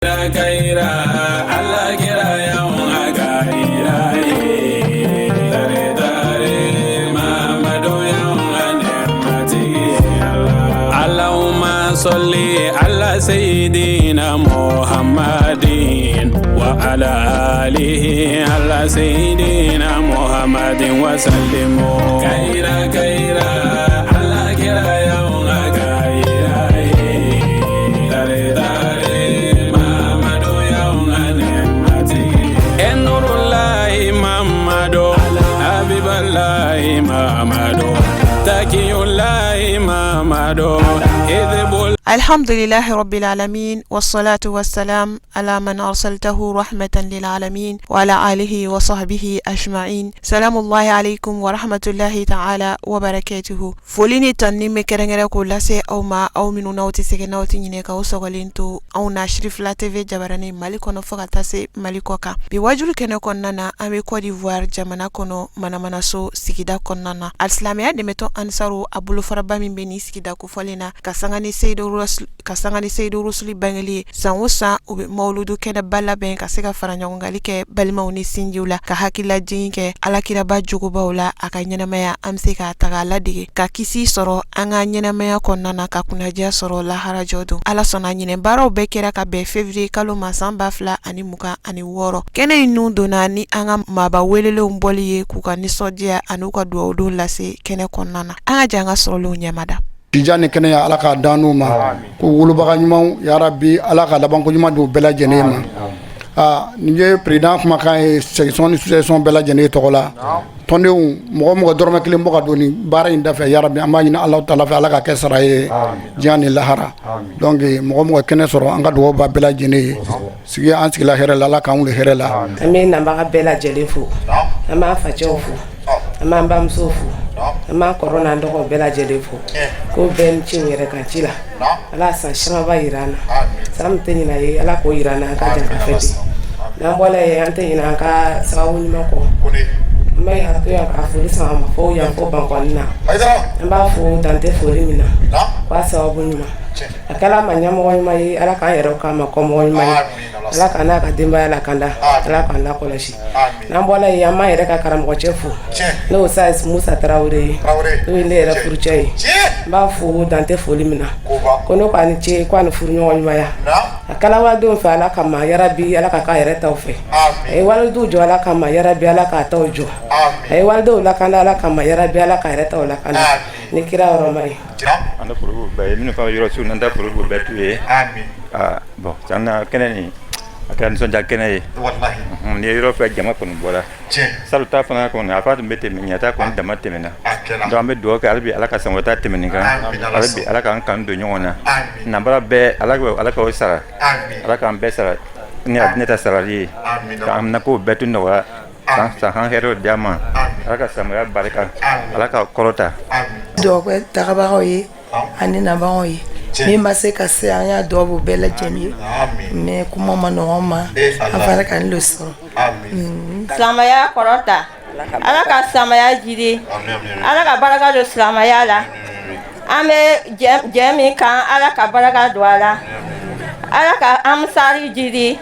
Kira kira Allahumma salli ala sayyidina Muhammadin wa ala alihi ala sayyidina Muhammadin wa sallimu kayira kayira ala kira Alhamdulillahi rabbil alamin wassalatu wassalam ala man arsaltahu rahmatan lil alamin wa ala alihi wa sahbihi ajma'in salamullahi alaikum wa rahmatullahi ta'ala wa barakatuhu Foli ni tanuni bɛ kɛrɛnkɛrɛn k'o lase aw ma aw minnu n'aw tɛ sɛgɛn n'aw tɛ ɲinɛ k'aw sɔgɔlen to anw na Sirifila TV jabaranin Mali kɔnɔ fo ka taa se Mali kɔ kan bi wajuli kɛnɛ kɔnɔna na an bɛ Côte d'Ivoire jamana kɔnɔ Manamanaso sigida kɔnɔna na alisilamɛya dɛmɛtɔn Ansaru a bolofaraba min bɛ nin sigida kofɔlen na ka sanga ni Seyidu Rusuli bangeli ye san o san u bɛ mawuludu kɛnɛba labɛn ka se ka fara ɲɔgɔngali kɛ balimaw ni sinjiw la ka hakililajigin kɛ alakiraba jogobaw la a ka ɲɛnamaya an bɛ se k'a ta k'a ladege ka kisi sɔrɔ an ka ɲɛnamaya kɔnɔna na ka kunnadiya sɔrɔ lahara jɔ don ala sɔnna ɲinɛ baaraw bɛɛ kɛra ka bɛn février kalo ma san 2026. Kɛnɛ in nun donna ni an ka maaba welelenw bɔli ye k'u ka nisɔndiya an'u ka dugawudon lase kɛnɛ kɔnɔna na an ka jɛ an ka sɔrɔlenw ɲɛmada. Sijan ni kɛnɛya ala k'a d'an n'u ma k'u wolobaga ɲumanw yarabi ala ka labanko ɲuman d'u bɛɛ lajɛlen ma. Aa, nin ye président kumakan ye section ni sous-section bɛɛ lajɛlen tɔgɔ la. Tɔndenw, mɔgɔ mɔgɔ dɔrɔmɛ kelen bɔ ka don nin baara in dafɛ, yarabi an b'a ɲini Alahu taala fɛ, ala ka kɛ sara ye diɲɛ ni lahara. Donc mɔgɔ mɔgɔ kɛnɛ sɔrɔ, an ka dugawu b'a bɛɛ lajɛlen ye. Sigi an sigila hɛrɛ la, ala k'an wuli hɛrɛ la. An bɛ nabaga bɛɛ lajɛlen fo, an b'an facɛw fo, an b'an bamusow fo, an b'an kɔrɔ n'an dɔgɔw bɛɛ lajɛlen fo, ko bɛɛ ni ce u yɛrɛ kan ci la. Ala san camanba yira an na, san min tɛ ɲina ye, ala k'o yira an na, an ka jɛ ka fêter. N'an bɔla yen, an tɛ ɲinɛ an ka sababu ɲuman kɔ. An bɛ yan to yan ka foli sama ma fo yan fo Bankɔni na. An b'a fo dan tɛ foli min na, k'a sababu ɲuman a kɛla ma ɲɛmɔgɔ ɲuman ye, ala k'an yɛrɛ k'a ma kɔmɔgɔ ɲuman ye, ala k'an n'a ka denbaya lakanda, ala k'an lakɔlɔsi. N'an bɔla yen, an b'an yɛrɛ ka karamɔgɔcɛ fo, n'o sa Musa Tarawele ye, n'o ye ne yɛrɛ furucɛ ye. N b'a fo dan tɛ foli min na, ko ne k'a ni ce, k'a ni furu ɲɔgɔn ɲumanya. A kɛla walidenw fɛ ala kama, yarabi ala ka k'a yɛrɛ taw fɛ. A ye walidenw jɔ ala kama, yarabi ala k'a taw jɔ. A ye walidenw lakanda ala kama, yarabi ala k'a yɛrɛ taw lakanda ni kira hɔrɔma ye. An bɛ foli b'u bɛɛ ye minnu fana yɔrɔ su n'an tɛ foli b'u bɛɛ t'u ye. Bon, san na kɛnɛ nin a kɛra nisɔndiya kɛnɛ ye. N'i ye yɔrɔ fɛ, jama kɔni bɔra. Salon ta fana kɔni, a fa tun bɛ tɛmɛ, ɲinan kɔni dama tɛmɛna. Donc an bɛ dugawu kɛ hali bi, ala ka san wɛrɛ ta tɛmɛ nin kan. Hali bi, ala k'an kanu don ɲɔgɔn na. Nanbara bɛɛ, ala k'o sara, ala k'an bɛɛ sara ni ne ta sarali ye, k'an na kow bɛɛ to nɔgɔya, san san hɛrɛw di an ma. Ala ka silamɛya barika, ala ka kɔrɔta. Dugawu kɛ tagabagaw ye ani nabagaw ye. Min ma se ka se, an y'a dugawu bɛɛ lajɛlen ye, mais kuma ma nɔgɔn ma, an fana ka nin sɔrɔ. Silamɛya kɔrɔta, ala ka silamɛya jidi, ala ka baraka don silamɛya la. An bɛ jɛ min kan, ala ka baraka don a la. Ala ka Ansari jidi,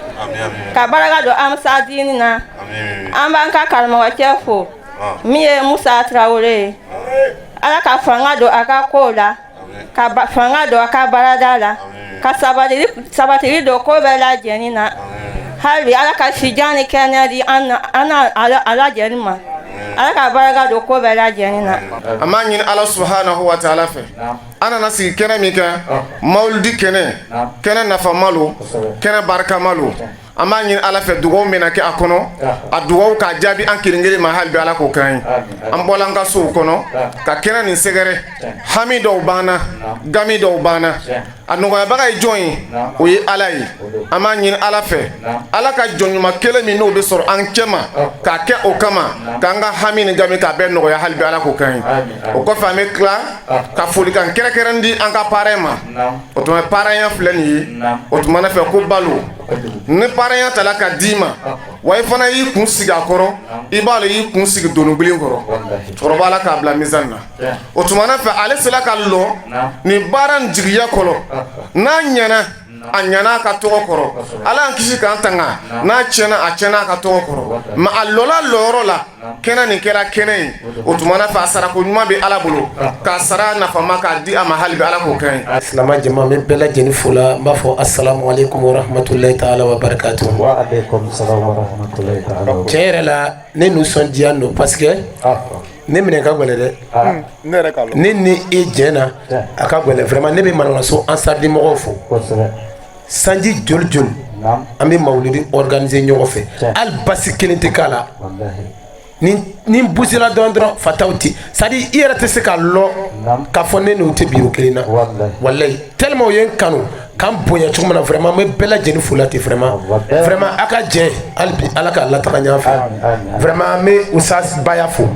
ka baraka don Ansar diini na. An b'an ka karamɔgɔcɛ fo min ye Musa Tarawele ye. Ala ka fanga don a ka kow la, ka fanga don a ka baarada la, ka sabatili don ko bɛɛ lajɛlen na. Hali ala ka sijan ni kɛnɛya di an n'a a lajɛlen ma. Ala ka baraka don ko bɛɛ lajɛlen na. An b'a ɲini Ala subahanahu wa taala fɛ, an nana sigi kɛnɛ min kɛ, mawuludi kɛnɛ, kɛnɛ nafama lo, kɛnɛ barikama lo. An b'a ɲini Ala fɛ, dugaw min na kɛ a kɔnɔ, a dugaw k'a jaabi an kelen kelen ma. Hali bi, Ala k'o k'an ye. An bɔla an ka sow kɔnɔ ka kɛnɛ nin sɛgɛrɛ. Hami dɔw b'an na, gami dɔw b'an na. A nɔgɔyabaga ye jɔn ye? O ye Ala ye. An b'a ɲini Ala fɛ, Ala ka jɔn ɲuman kelen min n'o bɛ sɔrɔ an cɛma k'a kɛ o kama k'an ka hami ni gami k'a bɛɛ nɔgɔya, hali bi Ala k'o k'an ye. O kɔfɛ, an bɛ tila ka folikan kɛrɛnkɛrɛn di an ka parrain ma. O tuma, parrain filɛ nin ye. O tuma na fɛ ko balo ni parrain tala ka d'i ma, wa i fana y'i kun sigi a kɔrɔ, i b'a dɔn i y'i kun sigi donibilen kɔrɔ. Cɛkɔrɔba, Ala k'a bila mizani na. O tuma na fɛ, ale sera ka lɔ nin baara nin jigiya kɔrɔ n'a ɲɛna. A ɲana a ka tɔgɔ kɔrɔ. Ala y'an kisi k'an tanga n'a tiɲɛna, a tiɲɛna a ka tɔgɔ kɔrɔ. Mais a lɔla lɔyɔrɔ la, kɛnɛ nin kɛra kɛnɛ ye. O tuma na fɛ, a sarako ɲuman bɛ Ala bolo k'a sara nafama k'a di a ma. Hali bi, Ala k'o kɛ. Silamɛ jama, n bɛ bɛɛ lajɛlen fo la. N b'a fɔ asalamu aleykum wa rahmatulahi taala wa barakatuhu. Wa aleykum salam wa rahmatulahi taala. Tiɲɛ yɛrɛ la, ne nisɔndiya don parce que ne minɛ ka gɛlɛn dɛ. Ne yɛrɛ k'a lɔn. Ne ni e jɛna, a ka gɛlɛn vraiment. Ne bɛ Manakaso Ansariden mɔgɔw fo. Sanji joli joli an bɛ mawuludi organiser ɲɔgɔn fɛ, hali basi kelen tɛ k'a la. Ni n busila dɔrɔn dɔrɔn, fataw ti, c'est à dire i yɛrɛ tɛ se ka lɔ k'a fɔ ne n'u tɛ biro kelen na. Walayi, tellement u ye n kanu k'an bonya cogo min na, vraiment n bɛ bɛɛ lajɛlen fo la ten. Vraiment, vraiment, a ka jɛ hali bi, Ala k'a lataga ɲɛ fɛ. Vraiment, n bɛ Usas Baya fo.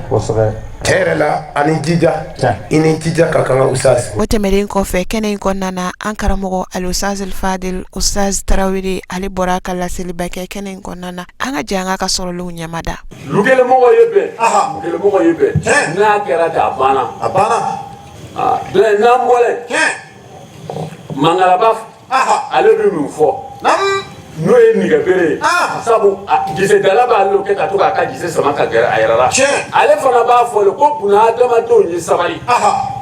Tiɲɛ yɛrɛ la, ani jija, i ni jija ka kan ka Usas. O tɛmɛnen kɔfɛ, kɛnɛ in kɔnɔna na, an karamɔgɔ Alusaz Fadil Usaz Tarawele, ale bɔra ka laseliba kɛ kɛnɛ in kɔnɔna na. An ka jɛ an ka sɔrɔlenw ɲɛmada. Lukelemɔgɔ ye bɛn, lukelemɔgɔ ye bɛn, n'a kɛra ten, a banna, a banna. Bɛn n'an bɔra yen, Mangalaba, ale bɛ mun fɔ? N'o ye nɛgɛbere ye, sabu gisedala b'ale kɛ ka to k'a ka gise sama ka gɛrɛ a yɛrɛ la. Ale fana b'a fɔ de ko buna adamadenw ye sabali,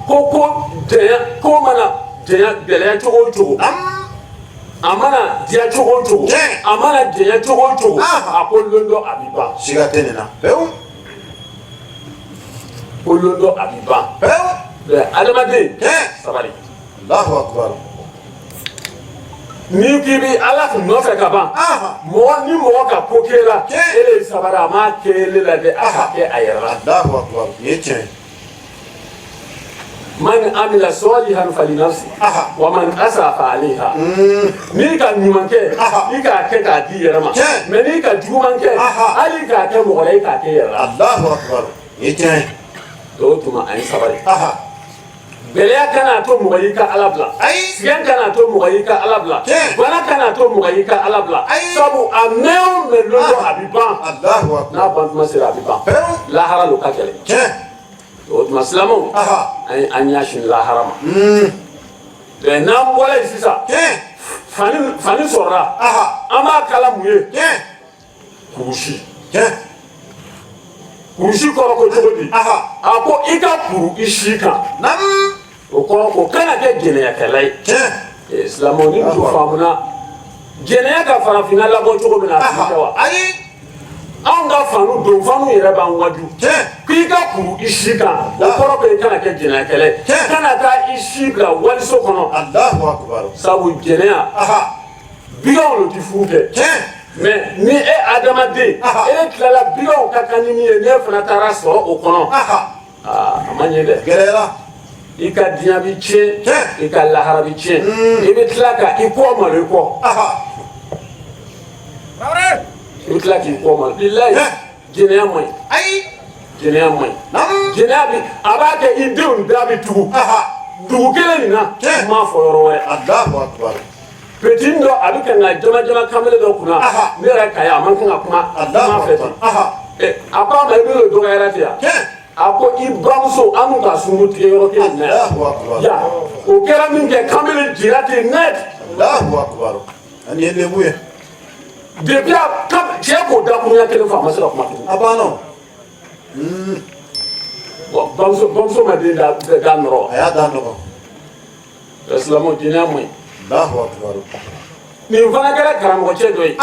ko janya ko mana janya gɛlɛya cogo o cogo, a mana diya cogo o cogo, a mana janya cogo o cogo, a ko lon dɔ a bɛ ban. Siga tɛ nin na pewu. Ko lon dɔ a bɛ ban pewu. Adamaden, sabali. Allahu akbar. N'i k'i bɛ Ala nɔfɛ ka ban, mɔgɔ ni mɔgɔ ka ko k'e la, e de ye sabari, a m'a kɛ e la dɛ, a ka kɛ a yɛrɛ la. Allahu akbar, nin ye tiɲɛ ye. Man amila salihan falinafsi wa man asa fa alayha. N'i ka ɲuman kɛ, i k'a kɛ k'a di yɛrɛ ma, mais n'i ka juguman kɛ, hali k'a kɛ mɔgɔ la, i k'a kɛ yɛrɛ la. Allahu akbar, nin ye tiɲɛ ye. O tuma, a ye sabali. Gɛlɛya kana to mɔgɔ y'i ka Ala bila, sɛgɛn kana to mɔgɔ y'i ka Ala bila, bana kana to mɔgɔ y'i ka Ala bila, sabu a mɛn o mɛn, lon dɔ a bɛ ban. N'a ban tuma sera, a bɛ ban. Lahara lo ka gɛlɛn. O tuma, silamɛw, an ye an ɲɛsin lahara ma. N'an bɔra yen sisan, fani sɔrɔla, an b'a kala mun ye? Kurusi. Kurusi kɔrɔ ko cogo di? A ko i ka kuru i si kan, o kɔrɔ ko kana kɛ jɛnɛyakɛla ye. Silamɛw, ni muso faamuna jɛnɛya ka farafinna labɔ cogo min na, a tɛ kɛ wa? Anw ka fanu don fanu yɛrɛ b'an waju k'i ka kuru i si kan, o kɔrɔ ko i kana kɛ jɛnɛyakɛla ye, kana taa i si bila waliso kɔnɔ, sabu jɛnɛya, biganw lo ti furu kɛ. Mais ni e adamaden, e tilala biganw ka kan ni min ye, n'e fana taara sɔrɔ o kɔnɔ, a ma ɲɛ dɛ. Gɛlɛyara. I ka diɲɛ bi tiɲɛ, i ka lahara bi tiɲɛ, i bɛ tila ka i kɔ malo i kɔ, i bɛ tila k'i kɔ malo. Bilayi, jɛnɛya man ɲi. Ayi. Jɛnɛya man ɲi. Jɛnɛya bi, a b'a kɛ i denw da bi tugu dugu kelen nin na, n m'a fɔ yɔrɔ wɛrɛ. Allahu akbar. Petit dɔ, a bɛ kan ka jama jama kamalen dɔ kunna, ne yɛrɛ ka ye, a man kan ka kuma kuma fɛ ten. A ko a ma, i bɛ n'o dɔgɔyara ten yan. A ko i bamuso, an n'u ka sunkuru tigɛ yɔrɔ kelen na yan. O kɛra min kɛ, kamalen jira ten net. Allahu akbar. Ani ye lebu ye. Depuis a cɛ k'o dakurunya kelen fɔ, a ma se ka kuma tugun. A banna. Bon, bamuso ma den da nɔrɔ. A y'a da nɔrɔ. Silamɛw, jɛnɛya man ɲi. Allahu akbar. Nin fana kɛra karamɔgɔcɛ dɔ ye.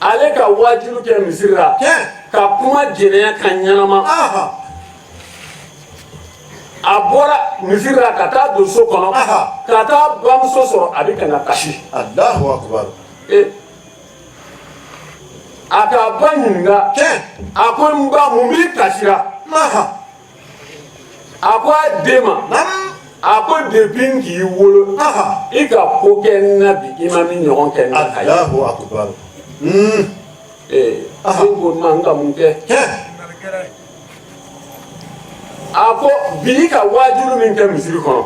Ale ka waajulu kɛ misiri la ka kuma jɛnɛya kan ɲɛnama. A bɔra misiri la ka taa don so kɔnɔ, ka taa bamuso sɔrɔ a bɛ ka na kasi. Allahu akbar. A k'a ba ɲininka, a ko n ba, mun b'i kasira? A ko a den ma, a ko depuis n k'i wolo, i ka ko kɛ n na bi, i ma min ɲɔgɔn kɛ n na ka ye. Allahu akbar. Den ko n ma, n ka mun kɛ? A ko bi, i ka waajulu min kɛ misiri kɔnɔ,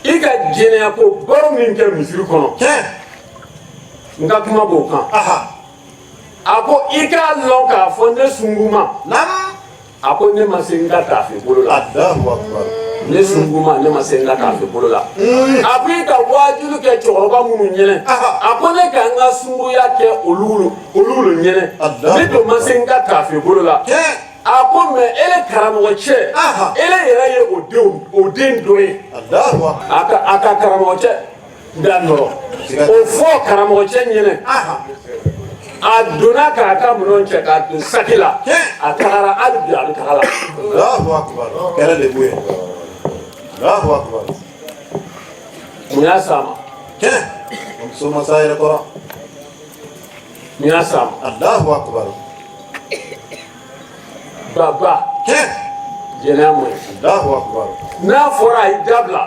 i ka jɛnɛya ko baro min kɛ misiri kɔnɔ, n ka kuma b'o kan. A ko i k'a lɔn k'a fɔ ne sunguruma, a ko ne ma se n ka taafe bolo la. Allahu akbar. Ne sunguruma, ne ma se n ka taafe bolo la. A ko i ka waajuli kɛ cɛkɔrɔba minnu ɲɛnɛ, a ko ne ka n ka sunguruya kɛ olu olu ɲɛnɛ, ne don ma se n ka taafe bolo la. A ko mais ele karamɔgɔ cɛ, ele yɛrɛ ye o den dɔ ye. A ka karamɔgɔ cɛ da nɔrɔ o fɔ karamɔgɔ cɛ ɲɛnɛ. A donna k'a ka minɛnw cɛ k'a don saki la, a tagara. Hali bi a bɛ taga la. Allahu akbar, kɛlɛ de b'u ye. Allahu akbar. Mun y'a s'a ma? Muso ma s'a yɛrɛ kɔrɔ. Mun y'a s'a ma? Allahu akbar. Baba, jɛnɛya man ɲi. Allahu akbar. N'a fɔra a ye dabila,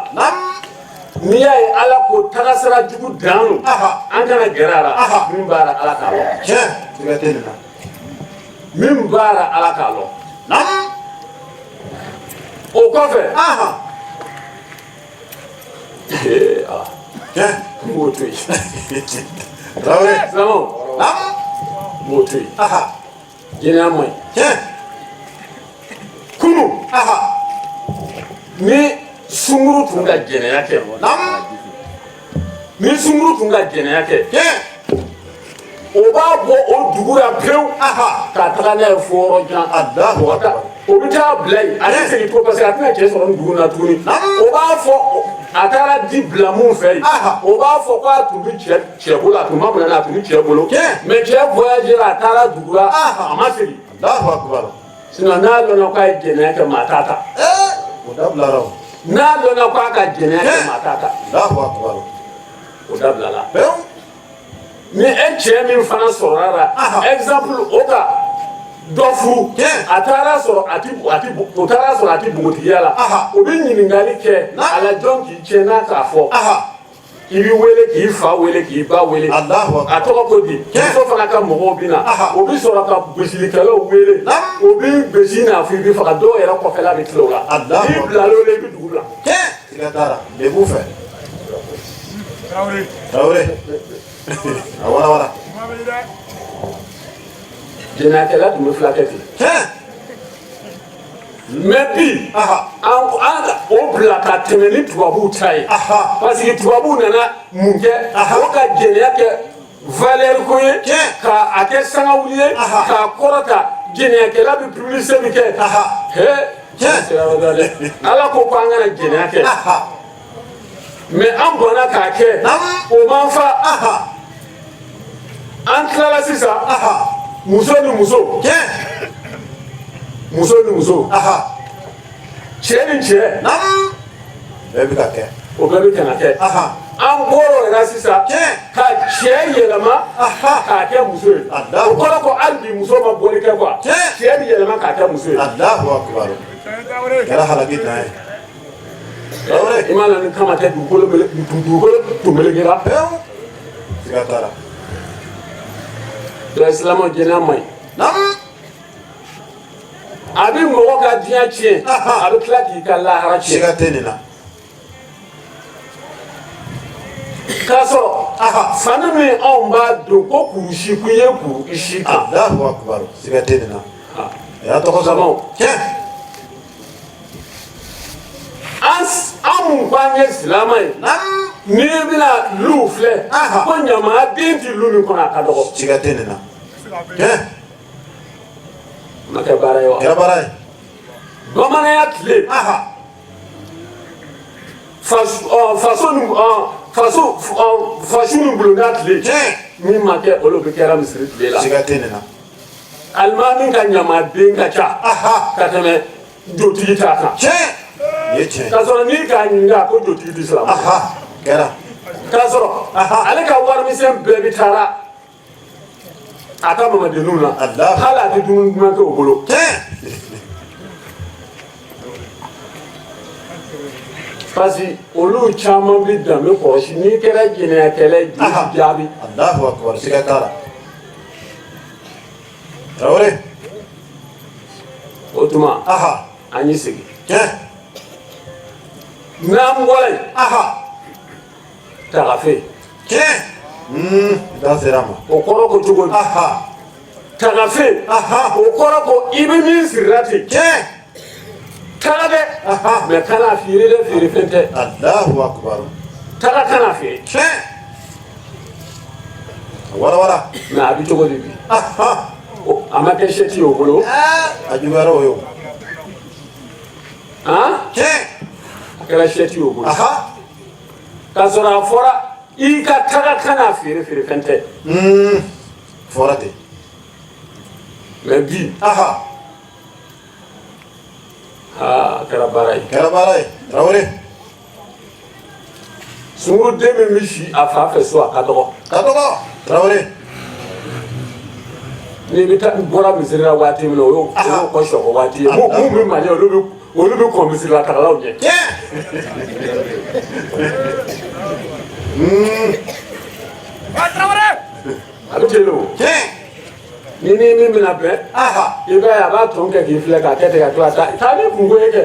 n'i y'a ye Ala ko tagasira jugu dan don, an kana gɛrɛ a la. Min b'a la, Ala k'a lɔn. Siga tɛ nin na. Min b'a la, Ala k'a lɔn. O kɔfɛ, ee Ala, n b'o to yen. Tarawele. Silamɛw, n b'o to yen. Jɛnɛya man ɲi. Kunu, ni sunguru tun ka jɛnɛya kɛ, ni sunguru tun ka jɛnɛya kɛ, o b'a bɔ o dugu la pewu ka taga n'a ye fo yɔrɔ jan. O bɛ taa bila yen, a tɛ segin ko parce que a tɛna cɛ sɔrɔ nin dugu na tuguni. O b'a fɔ a taara di bila mun fɛ yen, o b'a fɔ k'a tun bɛ cɛ bolo, a tun ma minɛ, a tun bɛ cɛ bolo, mais cɛ voyagé la, a taara dugu la, a ma segin. Sinon n'a lɔnna k'a ye jɛnɛya kɛ, maa t'a ta. O dabilara o. N'a lɔnna k'a ka jɛnɛya kɛ, maa t'a ta. Allahu akbar. O dabilala. Ni e cɛ min fana sɔrɔla la, exemple, o ka dɔ furu, a taara sɔrɔ a ti a ti o taara sɔrɔ a ti npogotigiya la, o bɛ ɲininkali kɛ a la, jɔn k'i cɛ n'a k'a fɔ, i b'i wele, k'i fa wele, k'i ba wele, a tɔgɔ ko di. Muso fana ka mɔgɔw bɛ na, o bɛ sɔrɔ ka gosilikɛlaw wele, o bɛ gosi n'a fɔ i bɛ faga. Dɔw yɛrɛ kɔfɛla bɛ tila o la. N'i bilala o la, i bɛ dugu bila. Siga t'a la, de b'u fɛ. Tarawele. A wala wala. Jɛnɛyakɛla tun bɛ fulakɛ ten. Mais bi, an o bila ka tɛmɛ ni tubabuw ta ye, parce que tubabuw nana mun kɛ? O ka jɛnɛya kɛ valeur ko ye, ka a kɛ sangawuli ye, k'a kɔrɔta. Jɛnɛyakɛla bɛ publicité min kɛ, he, Ala ko ko an kana jɛnɛya kɛ, mais an bɔnna k'a kɛ, o m'an fa. An tilala sisan, muso ni muso, muso ni muso, cɛ ni cɛ. Bɛɛ bɛ ka kɛ. O bɛɛ bɛ ka na kɛ. An bɔra o la sisan ka cɛ yɛlɛma k'a kɛ muso ye. O kɔrɔ ko hali bi muso ma bɔli kɛ quoi, cɛ bɛ yɛlɛma k'a kɛ muso ye. Allahu akbar. Kɛra halaki dan ye. I m'a na ni kama tɛ, dugukolo dugukolo tun melekera. Siga t'a la. Donc silamɛw, jɛnɛya man ɲi. A bɛ mɔgɔ ka diɲɛ tiɲɛ, a bɛ tila k'i ka lahara tiɲɛ. Siga tɛ nin na. K'a sɔrɔ fani min anw b'a don ko kurusi kun ye kuru i si kan. Allahu akbar. Siga tɛ nin na. A y'a tɔgɔ sɔrɔ. An mun ko an ye silamɛ ye, n'i bɛna luw filɛ ko ɲama den ti lu min kɔnɔ, a ka dɔgɔ. Siga tɛ nin na. Ma kɛ baara ye wa? Kɛra baara ye. Bamananya tile, faso ni faso faso ni bulonda tile, min ma kɛ, olu bɛ kɛra misiri tile la. Siga tɛ nin na. Alimami ka ɲamaden ka ca ka tɛmɛ jotigi ta kan. Nin ye tiɲɛ ye. K'a sɔrɔ n'i k'a ɲininka ko jotigi tɛ silamɛ. Kɛra. K'a sɔrɔ ale ka warimisɛn bɛɛ bɛ taara a ka mamadenninw na, hali a tɛ dumuni duman kɛ o bolo. Parce que olu caman bɛ danbe kɔlɔsi. N'i kɛra jɛnɛyakɛla ye, joli t'i jaabi. Allahu akbar. Siga t'a la. Tarawele. O tuma, an y'i sigi. N'an bɔra yen, tagafe. Da sera a ma. O kɔrɔ ko cogo di? Tagafe, o kɔrɔ ko i bɛ min sirila ten. Taga dɛ, mais kana feere dɛ, feere fɛn tɛ. Allahu akbar. Taga kana feere. Tiɲɛ. Wala wala. Mais a bɛ cogo di bi? A ma kɛ sɛti ye o bolo. A juguyara o ye o. Han? Tiɲɛ. A kɛra sɛti ye o bolo. K'a sɔrɔ a fɔra i ka taga kana feere, feere fɛn tɛ. Fɔra ten. Mais bi. Aa, a kɛra baara ye. Kɛra baara ye Tarawele. Sunguruden min bɛ si a fa fɛ so, a ka dɔgɔ. Ka dɔgɔ Tarawele. N'i bɛ taa bɔra misiri la waati min na, o y'o kɔ sɔgɔ waati ye. Mun bɛ Mali, olu bɛ kɔn misiri la tagalaw ɲɛ. A bɛ ten de o. Ni min bɛna bɛn, i b'a ye a b'a tɔn kɛ k'i filɛ k'a kɛ ten ka to a ta taa ni kunko ye kɛ.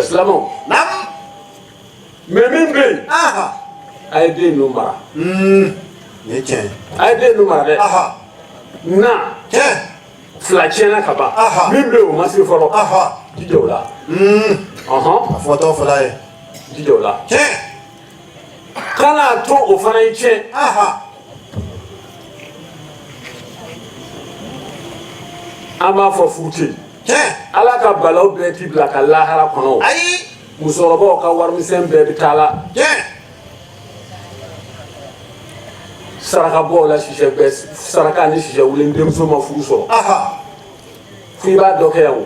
Silamɛw. Mais min bɛ yen, a ye den ninnu mara. Nin ye tiɲɛ ye. A ye den ninnu mara dɛ. Na fila tiɲɛna ka ban. Min bɛ yen, o ma se fɔlɔ. Jija o la. A fɔtɔ fɔla ye. Jija o la. Kana to o fana ye tiɲɛ. An b'a fɔ furu tɛ yen. Ala ka balaw bɛɛ t'i bila ka lahara kɔnɔ o. Musokɔrɔbaw ka warimisɛn bɛɛ bɛ taa la. Saraka bɔ la, sisɛ bɛɛ saraka ni sisɛ wuli, denmuso ma furu sɔrɔ. Fo i b'a dɔ kɛ yan o.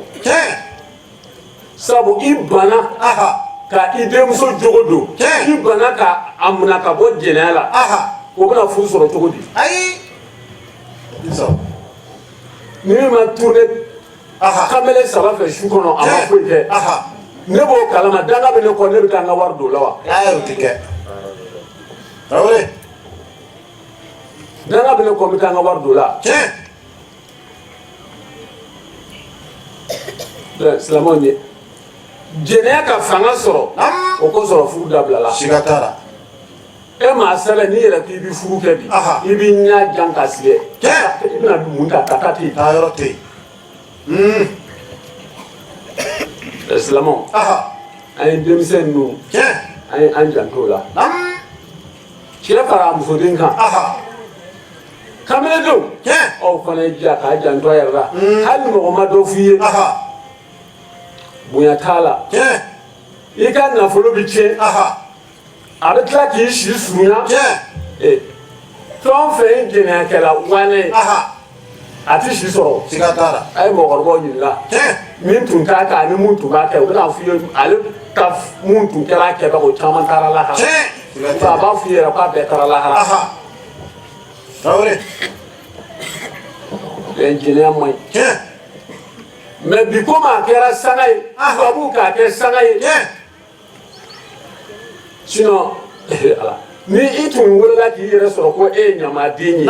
Sabu i banna ka i denmuso jogo don, i banna ka a minɛ ka bɔ jɛnɛya la, o bɛna furu sɔrɔ cogo di? Ayi. Ni min ma tourner kamalen saba fɛ su kɔnɔ, a ma foyi kɛ. Ne b'o kalama, danga bɛ ne kɔ, ne bɛ taa n ka wari don o la wa? Ayi, o tɛ kɛ. Tarawele. Danga bɛ ne kɔ, n bɛ taa n ka wari don o la. Silamɛw ye jɛnɛya ka fanga sɔrɔ, o ko sɔrɔ furu dabilala. Siga t'a la. E maa sɛbɛn, n'i yɛrɛ k'i bɛ furu kɛ bi, i b'i ɲɛ jan ka sigi. I bɛna mun ta? Ta tɛ yen. Taa yɔrɔ tɛ yen. Silamɛw, an ye denmisɛn ninnu, an ye an janto o la. Cɛ fara musoden kan. Kamalendenw, aw fana ye jija k'a janto a yɛrɛ la. Hali mɔgɔ ma dɔ f'i ye, bonya t'a la. I ka nafolo bɛ tiɲɛ, a bɛ tila k'i si surunya. Fɛn o fɛn ye jɛnɛyakɛla wanɛ ye, a tɛ si sɔrɔ. Siga t'a la. A ye mɔgɔkɔrɔbaw ɲininka min tun t'a kɛ ani mun tun b'a kɛ, u bɛna f'i ye ale ka mun tun kɛra a kɛbaga, o caman taara lahara. A b'a f'i yɛrɛ k'a bɛɛ taara lahara. Tarawele. Jɛnɛya man ɲi. Mais bi, komi a kɛra sanga ye, tubabuw k'a kɛ sanga ye. Sinon ala, ni i tun wolola k'i yɛrɛ sɔrɔ ko e ye ɲamaden ye,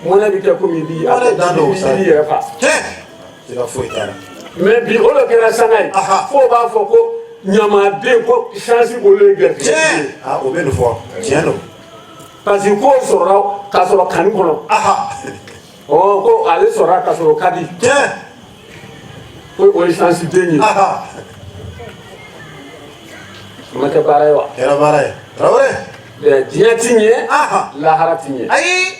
mɔnɛ bɛ kɛ komi i b'i yɛrɛ fa. Siga foyi t'a la. Mais bi, o de kɛra sanga ye, f'o b'a fɔ ko ɲamaden ko chance bolo ye garijɛgɛ ye. O bɛ nin fɔ, tiɲɛ don. Parce que k'o sɔrɔla k'a sɔrɔ kanu kɔnɔ. Ɔ ko ale sɔrɔla k'a sɔrɔ o ka di. Ko o ye chance den ye. O ma kɛ baara ye wa? Kɛra baara ye. Tarawele. Diɲɛ ti ɲɛ, lahara ti ɲɛ. Ayi.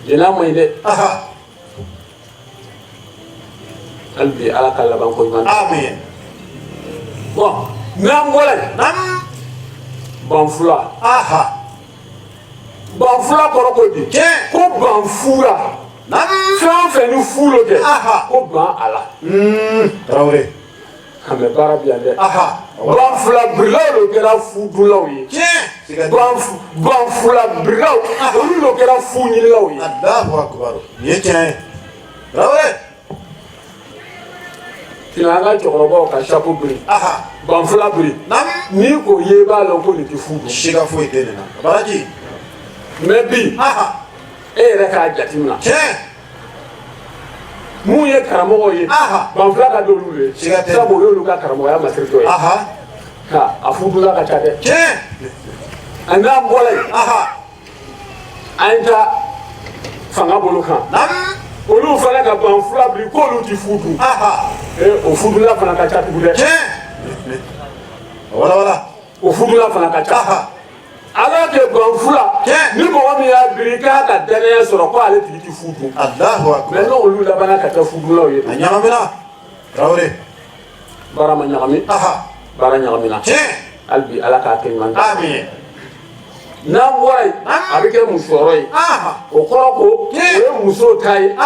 Jɛnɛya man ɲi dɛ. Hali bi, Ala ka laban ko ɲuman. Amin. Bon, n'an bɔra yen. Banfula. Banfula kɔrɔ ko di? Ko banfura. Fɛn o fɛn ni fu lo kɛ, ko ban a la. Tarawele. A mɛ baara bi yan dɛ. Banfula birilaw de kɛra fudunlaw ye. Banfula birilaw, olu de kɛra fu ɲinilaw ye. Allahu akbar. Nin ye tiɲɛ ye. Tarawele. Sinon an ka cɛkɔrɔbaw ka chapeau biri, banfula biri, n'i k'o ye, i b'a lɔn ko nin tɛ fu dun. Siga foyi tɛ nin na. Baraji. Mais bi, e yɛrɛ k'a jateminɛ. Mun ye karamɔgɔw ye, banfula ka d'olu ye, sabu o y'olu ka karamɔgɔya masiri dɔ ye. A fudula ka ca dɛ. A n'an bɔra yen, an ye taa Fanga bolo kan, olu fana ka ban fila bi k'olu ti fu dun. O fudula fana ka ca tugun dɛ. Wala wala. O fudula fana ka ca. Ala kɛ ban fila ni mɔgɔ min y'a biri k'a ka danaya sɔrɔ ko ale tigi ti fu dun. Allahu akbar. Mais n'olu labanna ka kɛ fudulaw ye. A ɲagamina. Tarawele. Baara ma ɲagami. Baara ɲagamina. Hali bi Ala k'a kɛ ɲuman. Amin. N'an bɔra yen, a bɛ kɛ musɔrɔ ye. O kɔrɔ ko o ye muso ta ye.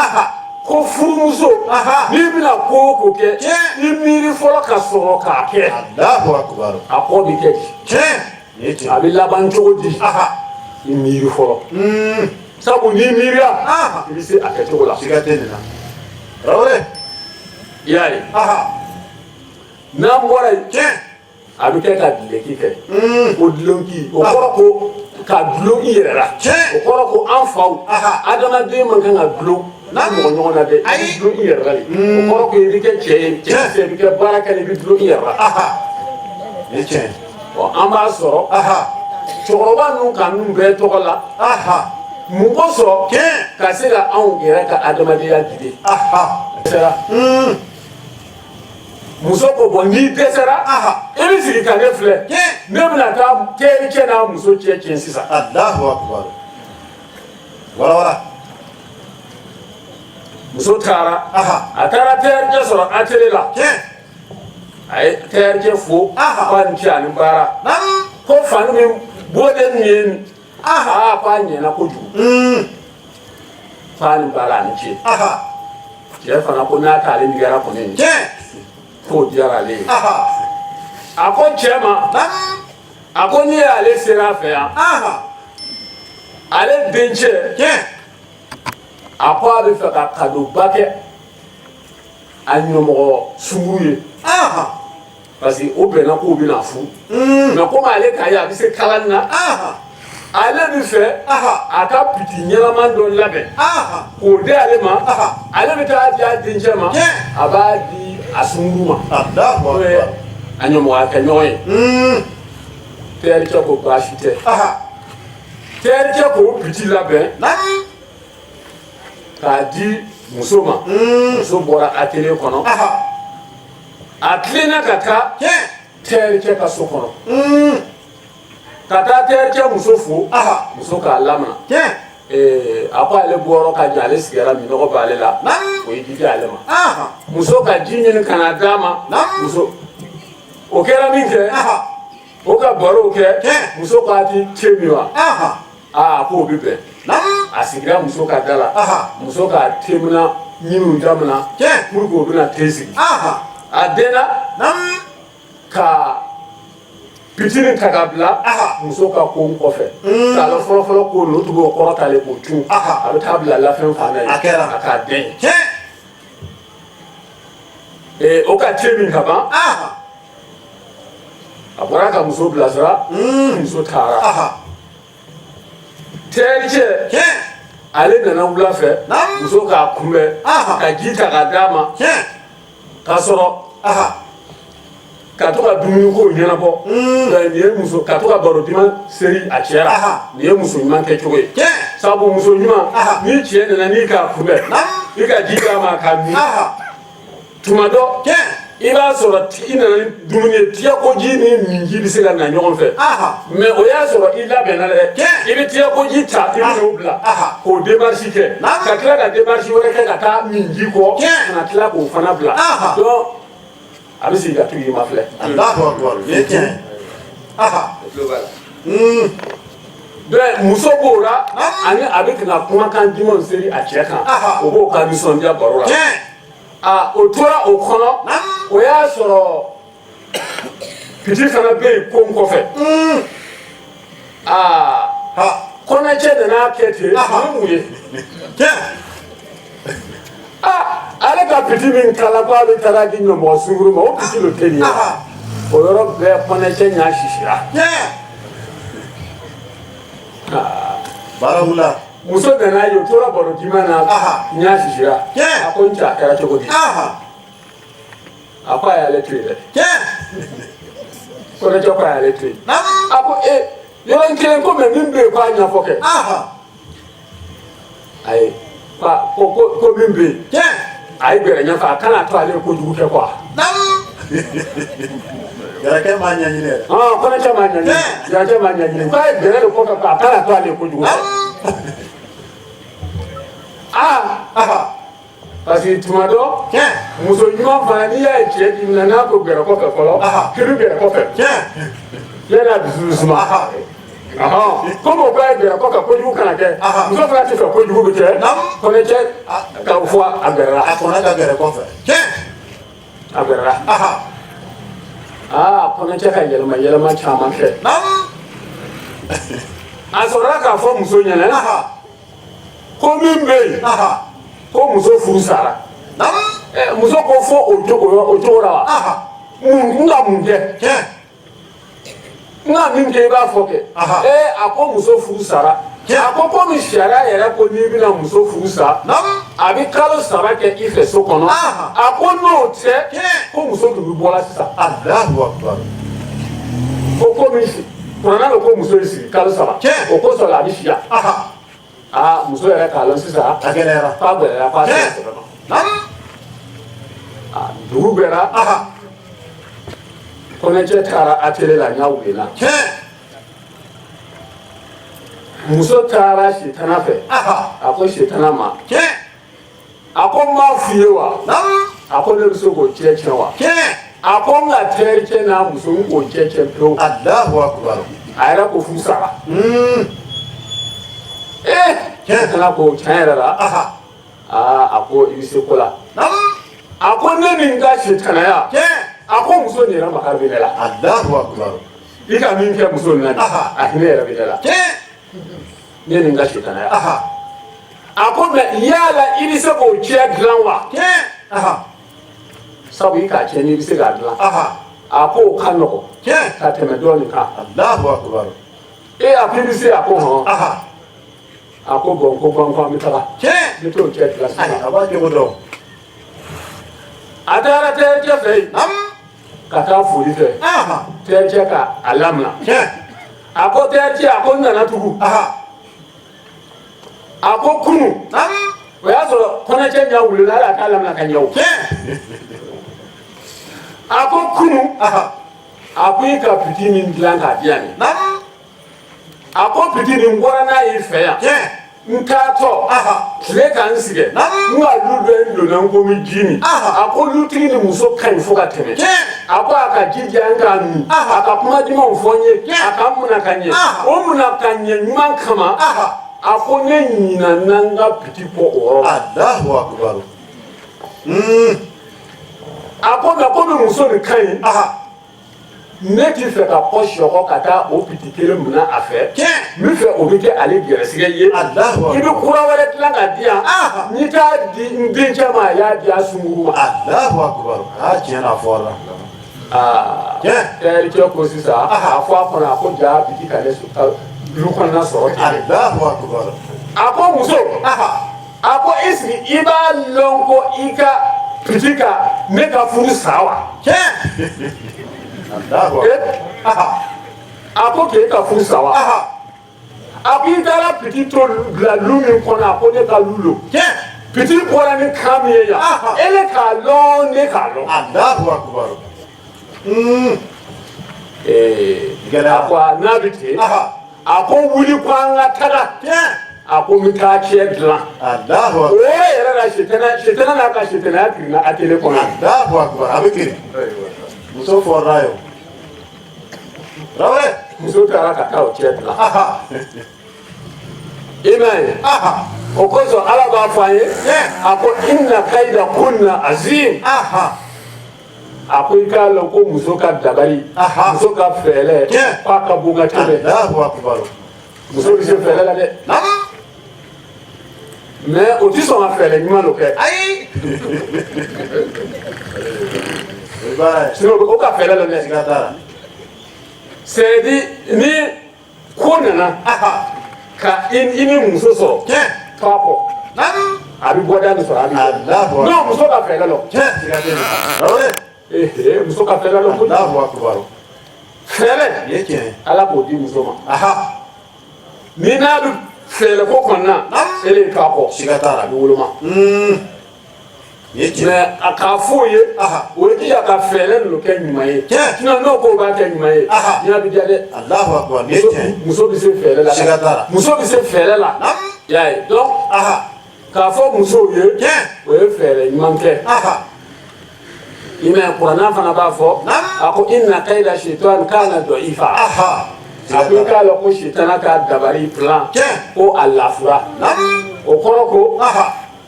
Ko furumuso, n'i bɛna ko o ko kɛ, i miiri fɔlɔ ka sɔrɔ k'a kɛ. Allahu akbar. A kɔ bɛ kɛ di? A bɛ laban cogo di? I miiri fɔlɔ. Sabu n'i miiriya, i bɛ se a kɛcogo la. Siga tɛ nin na. Tarawele. I y'a ye. N'an bɔra yen, a bɛ kɛ ka dulonki kɛ. O dulonki, o kɔrɔ ko ka dulon i yɛrɛ la. O kɔrɔ ko an faw, adamaden man kan ka dulon mɔgɔ ɲɔgɔn na dɛ. I bɛ dulon i yɛrɛ la de. O kɔrɔ ko i bɛ kɛ cɛ ye, cɛkisɛ, i bɛ kɛ baarakɛla, i bɛ dulon i yɛrɛ la. Ni tiɲɛ. An b'a sɔrɔ cɛkɔrɔba ninnu ka ninnu bɛɛ tɔgɔ la. Mun kosɔn? Ka se ka anw yɛrɛ ka adamadenya guider. Sera. Muso ko bon, n'i dɛsɛra, i bɛ sigi ka ne filɛ, ne bɛna taa terikɛ n'a muso cɛ tiɲɛ sisan. Allahu akbar. Wala wala. Muso taara, a taara terikɛ sɔrɔ atelier la. A ye terikɛ fo k'a ni ce ani baara. Ko fani min bɔden min ye nin, aa k'a ɲɛna kojugu. K'a ni baara ani ce. Cɛ fana ko n'a t'ale nigɛra kɔni, k'o diyara ale ye. A ko cɛ ma, a ko n'i y'ale sera a fɛ yan, ale dencɛ, a ko a bɛ fɛ ka kadoba kɛ a ɲɔmɔgɔ sunguru ye. Parce que o bɛnna k'o bɛna furu. Mais komi ale k'a ye a bɛ se kalani na, ale bɛ fɛ a ka piti ɲɛnama dɔ labɛn k'o di ale ma. Ale bɛ taa di a dencɛ ma, a b'a di a sunguru ma, n'o ye a ɲɔmɔgɔya kɛ ɲɔgɔn ye. Terikɛ ko baasi tɛ. Terikɛ k'o piti labɛn k'a di muso ma. Muso bɔra atelier kɔnɔ, a tilenna ka taa terikɛ ka so kɔnɔ, ka taa terikɛ muso fo. Muso k'a lamina. A ko ale bɔyɔrɔ ka jan, ale sigira, minɔgɔ b'ale la, o ye ji di ale ma. Muso ka ji ɲini ka na d'a ma. Muso o kɛra min kɛ, o ka barow kɛ. Muso k'a ti te min wa? Aa, k'o bɛ bɛn. A sigira muso ka da la. Muso ka temina ɲiniw damina pour que o bɛna te sigi. A denna ka pitini ta ka bila muso ka kon kɔfɛ. K'a la fɔlɔfɔlɔ ko n'o tun b'o kɔrɔ t'ale k'o cun, a bɛ taa bila lafɛn fan na yen, a k'a den. O ka te min ka ban, a bɔra ka muso bilasira. Muso taara. Terikɛ ale nana wula fɛ, muso k'a kunbɛn ka ji ta k'a d'a ma, k'a sɔrɔ ka to ka dumuni kow ɲɛnabɔ. Nin ye muso ka to ka baro duman seri a cɛ la. Nin ye muso ɲuman kɛcogo ye. Sabu muso ɲuman, ni cɛ nana n'i k'a kunbɛn, i ka ji d'a ma k'a min. Tuma dɔ i b'a sɔrɔ i nana ni dumuni ye, tigɛkoji ni minji bɛ se ka na ɲɔgɔn fɛ. Mais o y'a sɔrɔ i labɛnna dɛ. I bɛ tigɛkoji ta, i bɛ n'o bila k'o démarche kɛ, ka tila ka démarche wɛrɛ kɛ ka taa minji kɔ, ka na tila k'o fana bila. Donc a bɛ sigi ka to k'i mafilɛ. Donc muso b'o la, ani a bɛ ka kumakan dumanw seri a cɛ kan, o b'o ka nisɔndiya baro la. Aa, o tora o kɔnɔ. O y'a sɔrɔ piti fana bɛ yen kon kɔfɛ. Aa, kɔnɛcɛ nana kɛ ten. Nin mun ye? Aa, ale ka piti min kala ko a bɛ taara di ɲɔmɔgɔ sunguru ma, o piti lo tɛ nin ye. O yɔrɔ bɛɛ, kɔnɛcɛ ɲɛ sisira. Baara wula. Muso nana ye, o tora baro duman na, ɲɛ sisira. A ko n cɛ, a kɛra cogo di? A ko a y'ale to yen dɛ. Kɔnɛcɛ ko a y'ale to yen. A ko e yɔrɔnin kelen ko, mais min bɛ yen, k'a ɲɛfɔ kɛ. Ayi. Ko min bɛ yen, a ye gɛrɛ ɲɛfɛ, a kana to ale ye kojugu kɛ quoi. Garakɛ m'a ɲɛɲini yɛrɛ. Kɔnɛcɛ m'a ɲɛɲini, garakɛ m'a ɲɛɲini, k'a ye gɛrɛ de kɔfɛ quoi, a kana to ale ye kojugu kɛ. Aa, parce que tuma dɔ, muso ɲuman fana, n'i y'a ye cɛ dimina, n'a ko gɛrɛ kɔfɛ fɔlɔ, k'i bɛ gɛrɛ kɔfɛ yanni a dusu bɛ suma. Komi o k'a ye gɛrɛ kɔfɛ, kojugu kana kɛ, muso fana tɛ fɛ kojugu bɛ kɛ. Kɔnɛcɛ ka fɔ a gɛrɛla. A kɔnna ka gɛrɛ kɔfɛ. A gɛrɛla. Aa, kɔnɛcɛ ka yɛlɛma yɛlɛma caman kɛ, a sɔrɔla k'a fɔ muso ɲɛna ko min bɛ yen, ko muso furu sara. Muso ko fo o cogo la wa? Mun n ka mun kɛ? N ka min kɛ, i b'a fɔ kɛ. Ee, a ko muso furu sara. A ko komi sariya yɛrɛ ko n'i bɛna muso furu sa, a bɛ kalo 3 kɛ i fɛ so kɔnɔ. A ko n'o tɛ, ko muso tun bɛ bɔla sisan. Ko komi kuranna bɛ ko muso ye sigi kalo 3, o kosɔn a bɛ si yan. Aa, muso yɛrɛ k'a lɔn sisan. A gɛlɛyara. K'a gɛlɛyara, k'a sera sɛbɛ ma. Dugu gbɛra, kɔnɛcɛ taara atelier la, ɲa wulila. Muso taara sitana fɛ. A ko sitana ma, a ko n b'a f'i ye wa, a ko ne bɛ se k'o cɛ tiɲɛ wa? A ko n ka terikɛ n'a muso, n k'o cɛ tiɲɛ pewu. A yɛrɛ ko furu sara. Ee, sitana ko tiɲɛ yɛrɛ la, aa, a ko i bɛ se ko la. A ko ne ni n ka sitanaya, a ko muso nin yɛrɛ makari bɛ ne la. I ka min kɛ muso nin na nin, a hinɛ yɛrɛ bɛ ne la, ne ni n ka sitanaya. A ko mɛ yala i bɛ se k'o cɛ dilan wa? Sabu i k'a cɛ, n'i bɛ se k'a dilan, a ko o ka nɔgɔn ka tɛmɛ dɔ nin kan. Ee, a ko i bɛ se? A ko hɔn. A ko bɔn, ko bɔn, ko an bɛ taga, n bɛ t'o cɛ dilan sisan. A b'a cogo dɔn. A taara terikɛ fɛ yen ka taa foli kɛ. Terikɛ ka a lamina. A ko terikɛ, a ko n nana tugun. A ko kunu, o y'a sɔrɔ kɔnɛcɛ ɲɛ wulila, hali a t'a lamina ka ɲɛ o. A ko kunu, a ko i ka piti min dilan k'a di yan nin, a ko piti nin bɔra n'a y'i fɛ yan, n taatɔ tile ka n sigɛ, n ka lu dɔ n donna, n ko n bɛ ji min. A ko lutigi ni muso ka ɲi fo ka tɛmɛ. A ko a ka ji diya n k'a min, a ka kuma dumanw fɔ n ye, a ka n minɛ ka ɲɛ. O minɛ ka ɲɛ ɲuman kama, a ko ne ɲinana n ka piti bɔ o yɔrɔ la. A ko mɛ komi muso nin ka ɲi, ne t'i fɛ ka kɔ sɔgɔ ka taa o piti kelen minɛ a fɛ. N bɛ fɛ o bɛ kɛ ale gɛrɛsɛgɛ ye. I bɛ kura wɛrɛ dilan ka di yan, n'i t'a di n dencɛ ma, a y'a di a sunguru ma. Tiɲɛ na, a fɔra. Aa, terikɛ ko sisan, a fɔ a kɔnɔ, a ko jaa piti ka ne du kɔnɔna sɔrɔ ten. A ko muso, a ko est ce que i b'a lɔn ko i ka piti ka ne ka furu sa wa? A ko k'e ka furu sa wa? A ko i taara piti to bila lu min kɔnɔ, a ko ne ka lu lo. Piti bɔra ni kan min ye yan, e ne k'a lɔn, ne k'a lɔn. A ko n'a bɛ ten, a ko wuli ko an ka taga. A ko n bɛ taa cɛ dilan. O yɛrɛ la, sitana n'a ka sitanaya kirinna atelier kɔnɔ. A bɛ kirin. Muso fɔra ye o. Muso taara ka taa o cɛ dilan. I m'a ye, o kosɔn Ala b'a fɔ an ye, a ko inna kayida kunna azim. A ko i k'a lɔn ko muso ka dabali, muso ka fɛɛrɛ, k'a ka bon ka tɛmɛ. Muso bɛ se fɛɛrɛ la dɛ, mais o tɛ sɔn ka fɛɛrɛ ɲuman dɔ kɛ. Ayi. Sinon o ka fɛɛrɛ la dɛ. C'est dire ni ko nana ka i ni muso sɔrɔ, to a kɔ, a bɛ bɔda min sɔrɔ, a bɛ non, muso ka fɛɛrɛ lɔ. Muso ka fɛɛrɛ lɔ kojugu. Fɛɛrɛ, Ala k'o di muso ma. Ni n'a bɛ Fɛɛrɛ ko kɔni na e de k'a kɔ. Siga t'a la. A bɛ woloma. Mais a k'a fɔ o ye, o ye k'i ka fɛɛrɛ ninnu kɛ ɲuman ye. Sinon n'o ko b'a kɛ ɲuman ye, diɲɛ bɛ diya dɛ. Alahu akubar, nin ye tiɲɛ ye. Muso bɛ se fɛɛrɛ la. Siga t'a la. Muso bɛ se fɛɛrɛ la. I y'a ye, donc k'a fɔ musow ye, o ye fɛɛrɛ ɲuman kɛ. I m'a ye, kuranna fana b'a fɔ, a ko inna kayida shaitan kana dɔifa. A ko i k'a lɔn ko sitana ka dabari plan ko a lafura. O kɔrɔ ko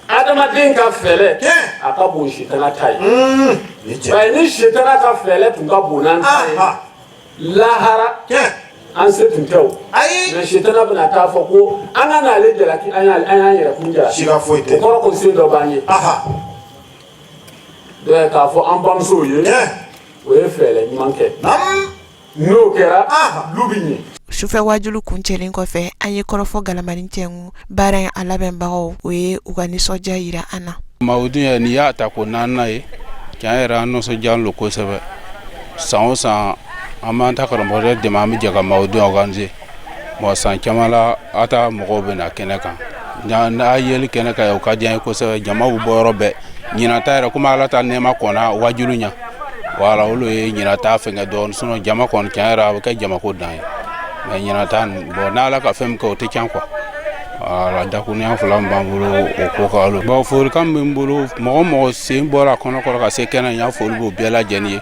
adamaden ka fɛɛrɛ a ka bon sitana ta ye. Bari ni sitana ka fɛɛrɛ tun ka bon n'an ta ye lahara, an se tun tɛ o. Mais sitana bɛna taa fɔ ko an ka n'ale jalaki, an y'an yɛrɛ kun jalaki. Siga foyi tɛ. O kɔrɔ ko se dɔ b'an ye. Donc k'a fɔ an bamusow ye, o ye fɛɛrɛ ɲuman kɛ. N'o kɛra, lu bɛ ɲɛ. Sufɛ wajulu kuncɛlen kɔfɛ, an ye kɔrɔfɔ galamani tɛngu. Baara in a labɛnbagaw, o ye u ka nisɔndiya yira an na. Mawudu yɛrɛ, n'i y'a ta ko naaninan ye, tiɲɛ yɛrɛ, an nisɔndiyalen don kosɛbɛ. San o san, an b'an ta karamɔgɔkɛ dɛmɛ, an bɛ jɛ ka mawudu organiser. Bon, san caman la, a ta mɔgɔw bɛ na kɛnɛ kan. N'a yeli kɛnɛ kan, o ka di an ye kosɛbɛ. Jama bɛ bɔ yɔrɔ bɛɛ. Ɲinan ta yɛrɛ, komi ala ta nɛɛma kɔnna wajulu ɲɛ, wala olu ye ɲinan ta fɛnkɛ dɔɔnin. Sinon jama kɔni, tiɲɛ yɛrɛ, a bɛ kɛ jamako dan ye. Mais ɲinan ta, bon, n'ala ka fɛn min kɛ, o tɛ tiɲɛ quoi. Wala dakurunya fila min b'an bolo o ko kan. Bon, folikan min bɛ n bolo, mɔgɔ o mɔgɔ sen bɔra a kɔnɔ kɔrɔ ka se kɛnɛ in, y'a foli b'o bɛɛ lajɛlen ye.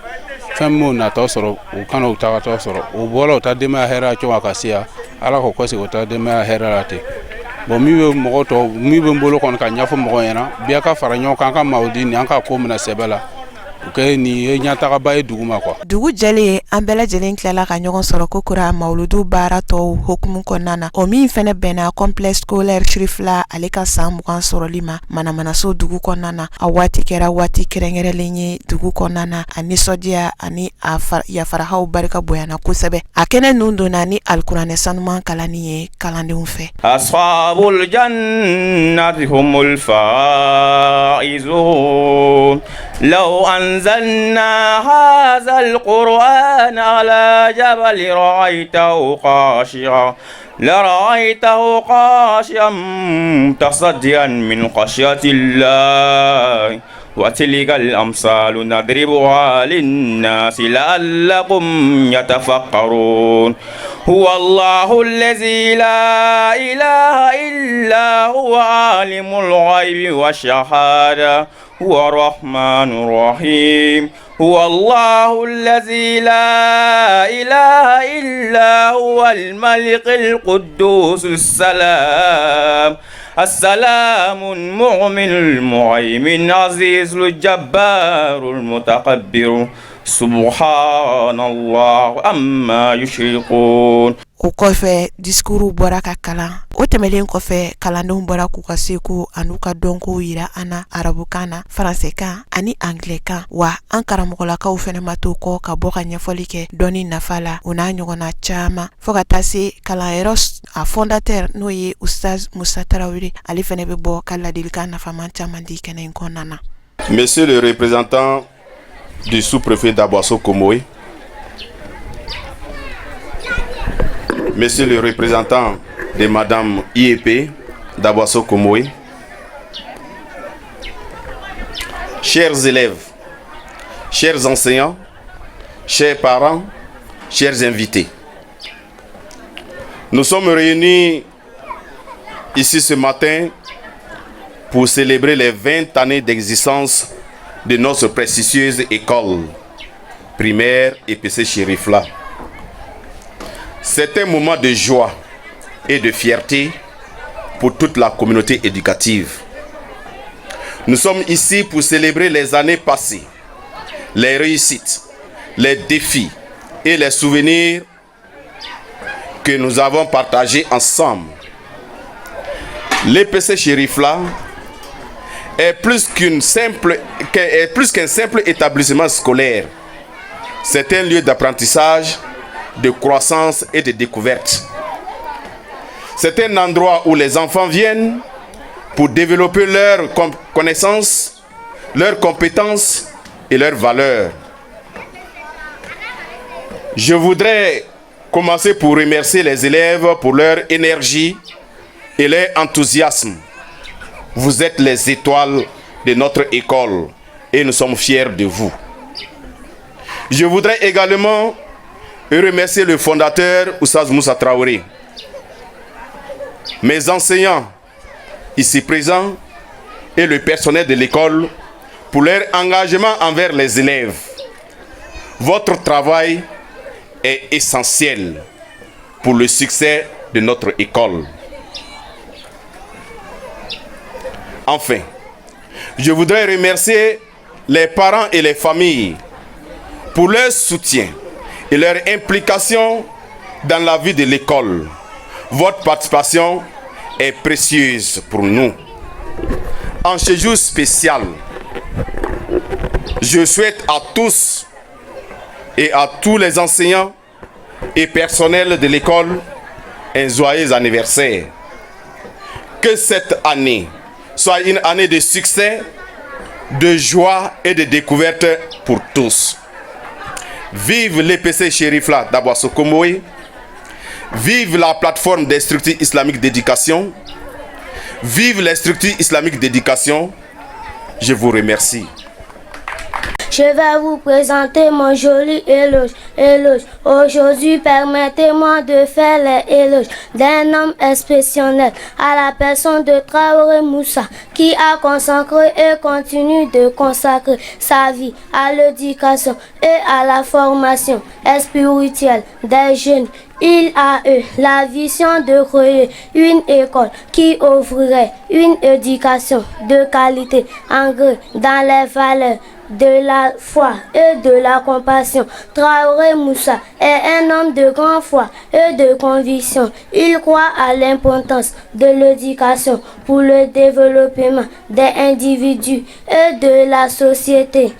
Fɛn min natɔ sɔrɔ, u kana u tagatɔ sɔrɔ. U bɔra u ta denbaya hɛrɛ cogo ka se yan, ala k'o kɔsegin u ta denbaya hɛrɛ la ten. Bon, min bɛ mɔgɔ tɔ min bɛ n bolo kɔni ka ɲɛfɔ mɔgɔ ɲɛna, bɛɛ ka fara ɲɔgɔn kan, an ka mawudi nin, an ka ko minɛ sɛbɛ la. O kɛ nin ye ɲɛtagaba ye dugu ma quoi. Dugu jɛlen, an bɛɛ lajɛlen tilala ka ɲɔgɔn sɔrɔ kokura mawuludu baara tɔw hukumu kɔnɔna na, o min fɛnɛ bɛnna complexe scolaire Cherifla ale ka san 20 sɔrɔli ma Manamanaso dugu kɔnɔna na. A waati kɛra waati kɛrɛnkɛrɛnlen ye dugu kɔnɔna na. A nisɔndiya ani a yafarahaw barika bonyana kosɛbɛ. A kɛnɛ ninnu donna ni alikuranɛ sanuman kalanni ye kalandenw fɛ. Ashabul jannati humul faizun law anzalna hazal qur'ana ala jabalin ra'aytahu khashi'an لرأيته خاشعا متصدعا من خشية الله وتلك الأمثال نضربها للناس لعلهم يتفكرون هو الله الذي لا إله إلا هو عالم الغيب والشهادة هو الرحمن الرحيم هو الله الذي لا إله إلا هو الملك القدوس السلام السلام المؤمن المهيمن العزيز الجبار المتكبر سبحان الله عما يشركون. O kɔfɛ, discours bɔra ka kalan. O tɛmɛnen kɔfɛ, kalandenw bɔra k'u ka seko an'u ka dɔnkow yira an na arabukan na, faransɛkan ani anglɛkan. Wa an karamɔgɔlakaw fɛnɛ ma to kɔ ka bɔ ka ɲɛfɔli kɛ dɔnni nafa la, o n'a ɲɔgɔnna caman, fo ka taa se kalanyɔrɔ a fondateur, n'o ye Ustaz Musa Tarawele, ale fɛnɛ bɛ bɔ ka ladilikan nafaman caman di kɛnɛ in kɔnɔna na. Monsieur le représentant du sous-préfet d'Aboisso Comoé, Monsieur le représentant de Madame IEP d'Aboisso Comoé, chers élèves, chers enseignants, chers parents, chers invités, nous sommes réunis ici ce matin pour célébrer les 20 années d'existence de notre prestigieuse école primaire EPC Cherifla. C'est un moment de joie et de fierté pour toute la communauté éducative. Nous sommes ici pour célébrer les années passées, les réussites, les défis et les souvenirs que nous avons partagés ensemble. L'EPC Cherifla est plus qu'un simple établissement scolaire. C'est un lieu d'apprentissage, de croissance et de découverte. C'est un endroit où les enfants viennent pour développer leurs connaissances, leurs compétences et leurs valeurs. Je voudrais commencer pour remercier les élèves pour leur énergie et leur enthousiasme. Vous êtes les étoiles de notre école et nous sommes fiers de vous. Je voudrais également remercier le fondateur Oustaz Moussa Traoré, mes enseignants ici présents et le personnel de l'école pour leur engagement envers les élèves. Votre travail est essentiel pour le succès de notre école. Enfin, je voudrais remercier les parents et les familles pour leur soutien et leur implication dans la vie de l'école. Votre participation est précieuse pour nous. En ce jour spécial, je souhaite à tous et à tous les enseignants et personnels de l'école un joyeux anniversaire. Que cette année soit une année de succès, de joie et de découverte pour tous. Vive l'EPC Chérifla d'Aboisso-Comoé. Vive la plateforme des structures islamiques d'éducation. Vive les structures islamiques d'éducation. Je vous remercie. Je vais vous présenter mon joli éloge. Éloge. Aujourd'hui, permettez-moi de faire les éloges d'un homme exceptionnel à la personne de Traoré Moussa, qui a consacré et continue de consacrer sa vie à l'éducation et à la formation spirituelle des jeunes. Il a eu la vision de créer une école qui offrirait une éducation de qualité ancrée dans les valeurs de la foi et de la compassion. Traoré Moussa est un homme de grande foi et de conviction. Il croit à l'importance de l'éducation pour le développement des individus et de la société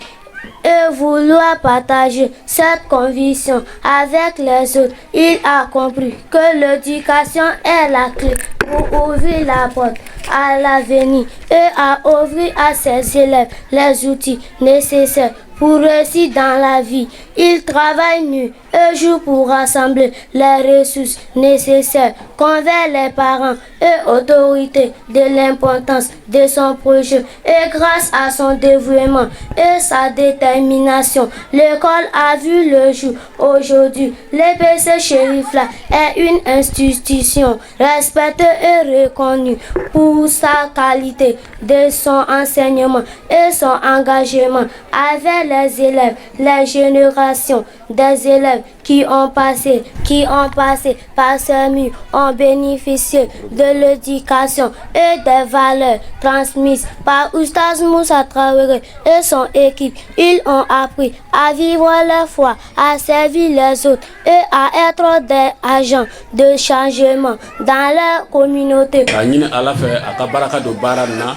et vouloir partager cette conviction avec les autres. Il a compris que l'éducation est la clé pour ouvrir la porte à l'avenir et à ouvrir à ses élèves les outils nécessaires pour réussir dans la vie. Il travaille nuit et jour pour rassembler les ressources nécessaires, convaincre les parents et autorités de l'importance de son projet. Et grâce à son dévouement et sa détermination, l'école a vu le jour. Aujourd'hui, l'EPC Chérifla est une institution respectée et reconnue pour sa qualité de son enseignement et son engagement avec les élèves, les générations des élèves qui ont passé, qui ont passé par ce mur ont bénéficié de l'éducation et des valeurs transmises par Oustaz Moussa Traoré et son équipe. Ils ont appris à vivre leur foi, à servir les autres et à être des agents de changement dans leur communauté. K'a ɲini Ala fɛ a ka baraka don baara nin na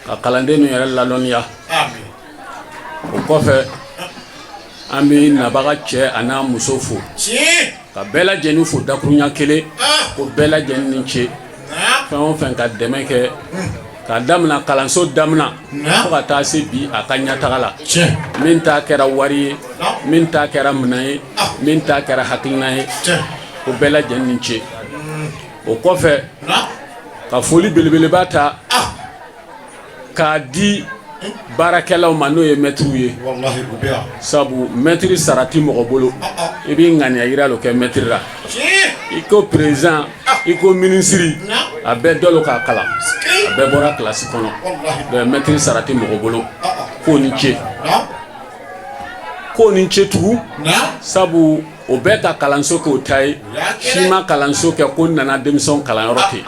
ka kalanden ninnu yɛrɛ ladɔnniya o kɔfɛ an bɛ nabaga cɛ a n'a muso fo ka bɛɛ lajɛlen fo dakurunya kelen ko bɛɛ lajɛlen ni ce fɛn o fɛn ka dɛmɛ kɛ k'a damina kalanso damina fo ka taa se bi a ka ɲɛtaga la min ta kɛra wari ye min ta kɛra minɛn ye min ta kɛra hakilina ye ko bɛɛ lajɛlen ni ce o kɔfɛ ka foli belebeleba ta k'a di baarakɛlaw ma n'o ye mɛtiriw ye sabu mɛtiri sara ti mɔgɔ bolo i b'i ŋaniya yira lo kɛ mɛtiri la i ko président i ko minisiri a bɛɛ dɔ lo k'a kalan a bɛɛ bɔra kilasi kɔnɔ donc mɛtiri sara ti mɔgɔ bolo k'o ni ce k'o ni ce tugun sabu o bɛɛ ka kalanso k'o ta ye si ma kalanso kɛ ko n nana denmisɛnw kalanyɔrɔ ten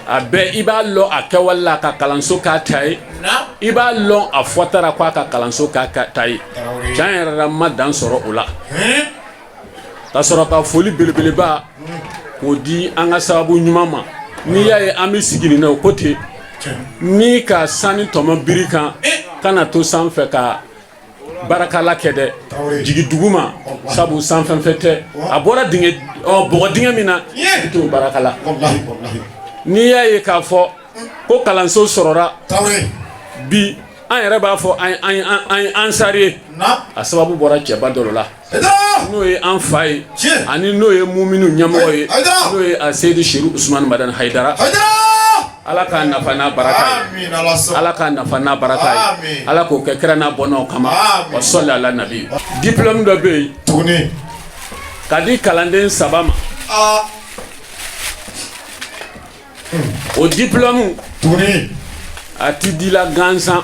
a bɛɛ i b'a lɔn a kɛwale la ka kalanso k'a ta ye i b'a lɔn a fɔta ra ko a ka kalanso k'a ta ye tiɲɛ yɛrɛ la n ma dan sɔrɔ o la ka sɔrɔ ka foli belebeleba k'o di an ka sababu ɲuman ma n'i y'a ye an bɛ sigi nin na o ko ten n'i ka sanu tɔmɔ biri kan kana to sanfɛ ka baarakala kɛ dɛ jigi duguma sabu sanfɛfɛn tɛ a bɔra dingɛ bɔgɔ dingɛ min na i t'o baarakala n'i y'a ye k'a fɔ ko kalanso sɔrɔra bi An yɛrɛ b'a fɔ an ye ansari ye, a sababu bɔra cɛba dɔ la, n'o ye an fa ye, ani n'o ye muminu ɲɛmɔgɔ ye, n'o ye a Seyidi Seru Usumani Madani Hayidara. Ala k'a nafa n'a baraka ye, Ala k'a nafa n'a baraka ye, Ala k'o kɛ kira n'a bɔnnaw kama, wa sɔli ala nabi. Diplôme dɔ bɛ yen tuguni ka di kalanden saba ma. O diplôme tuguni a ti dila gansan.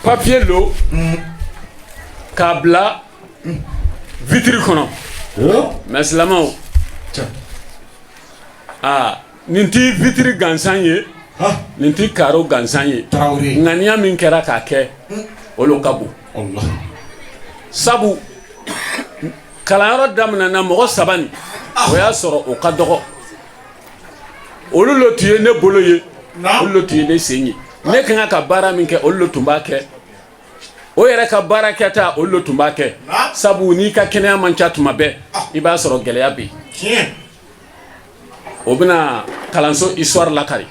Papier lo k'a bila vitre kɔnɔ. Mais silamɛw, aa, nin ti vitre gansan ye, nin ti carreau gansan ye. Ŋaniya min kɛra k'a kɛ, o lo ka bon. Sabu kalanyɔrɔ daminɛna mɔgɔ saba nin, o y'a sɔrɔ o ka dɔgɔ. Olu lo tun ye ne bolo ye, olu lo tun ye ne sen ye. Ne ka kan ka baara min kɛ, olu lo tun b'a kɛ. O yɛrɛ ka baara kɛta, olu lo tun b'a kɛ. Sabu n'i ka kɛnɛya man ca tuma bɛɛ, i b'a sɔrɔ gɛlɛya bɛ yen. O bɛna kalanso histoire lakari.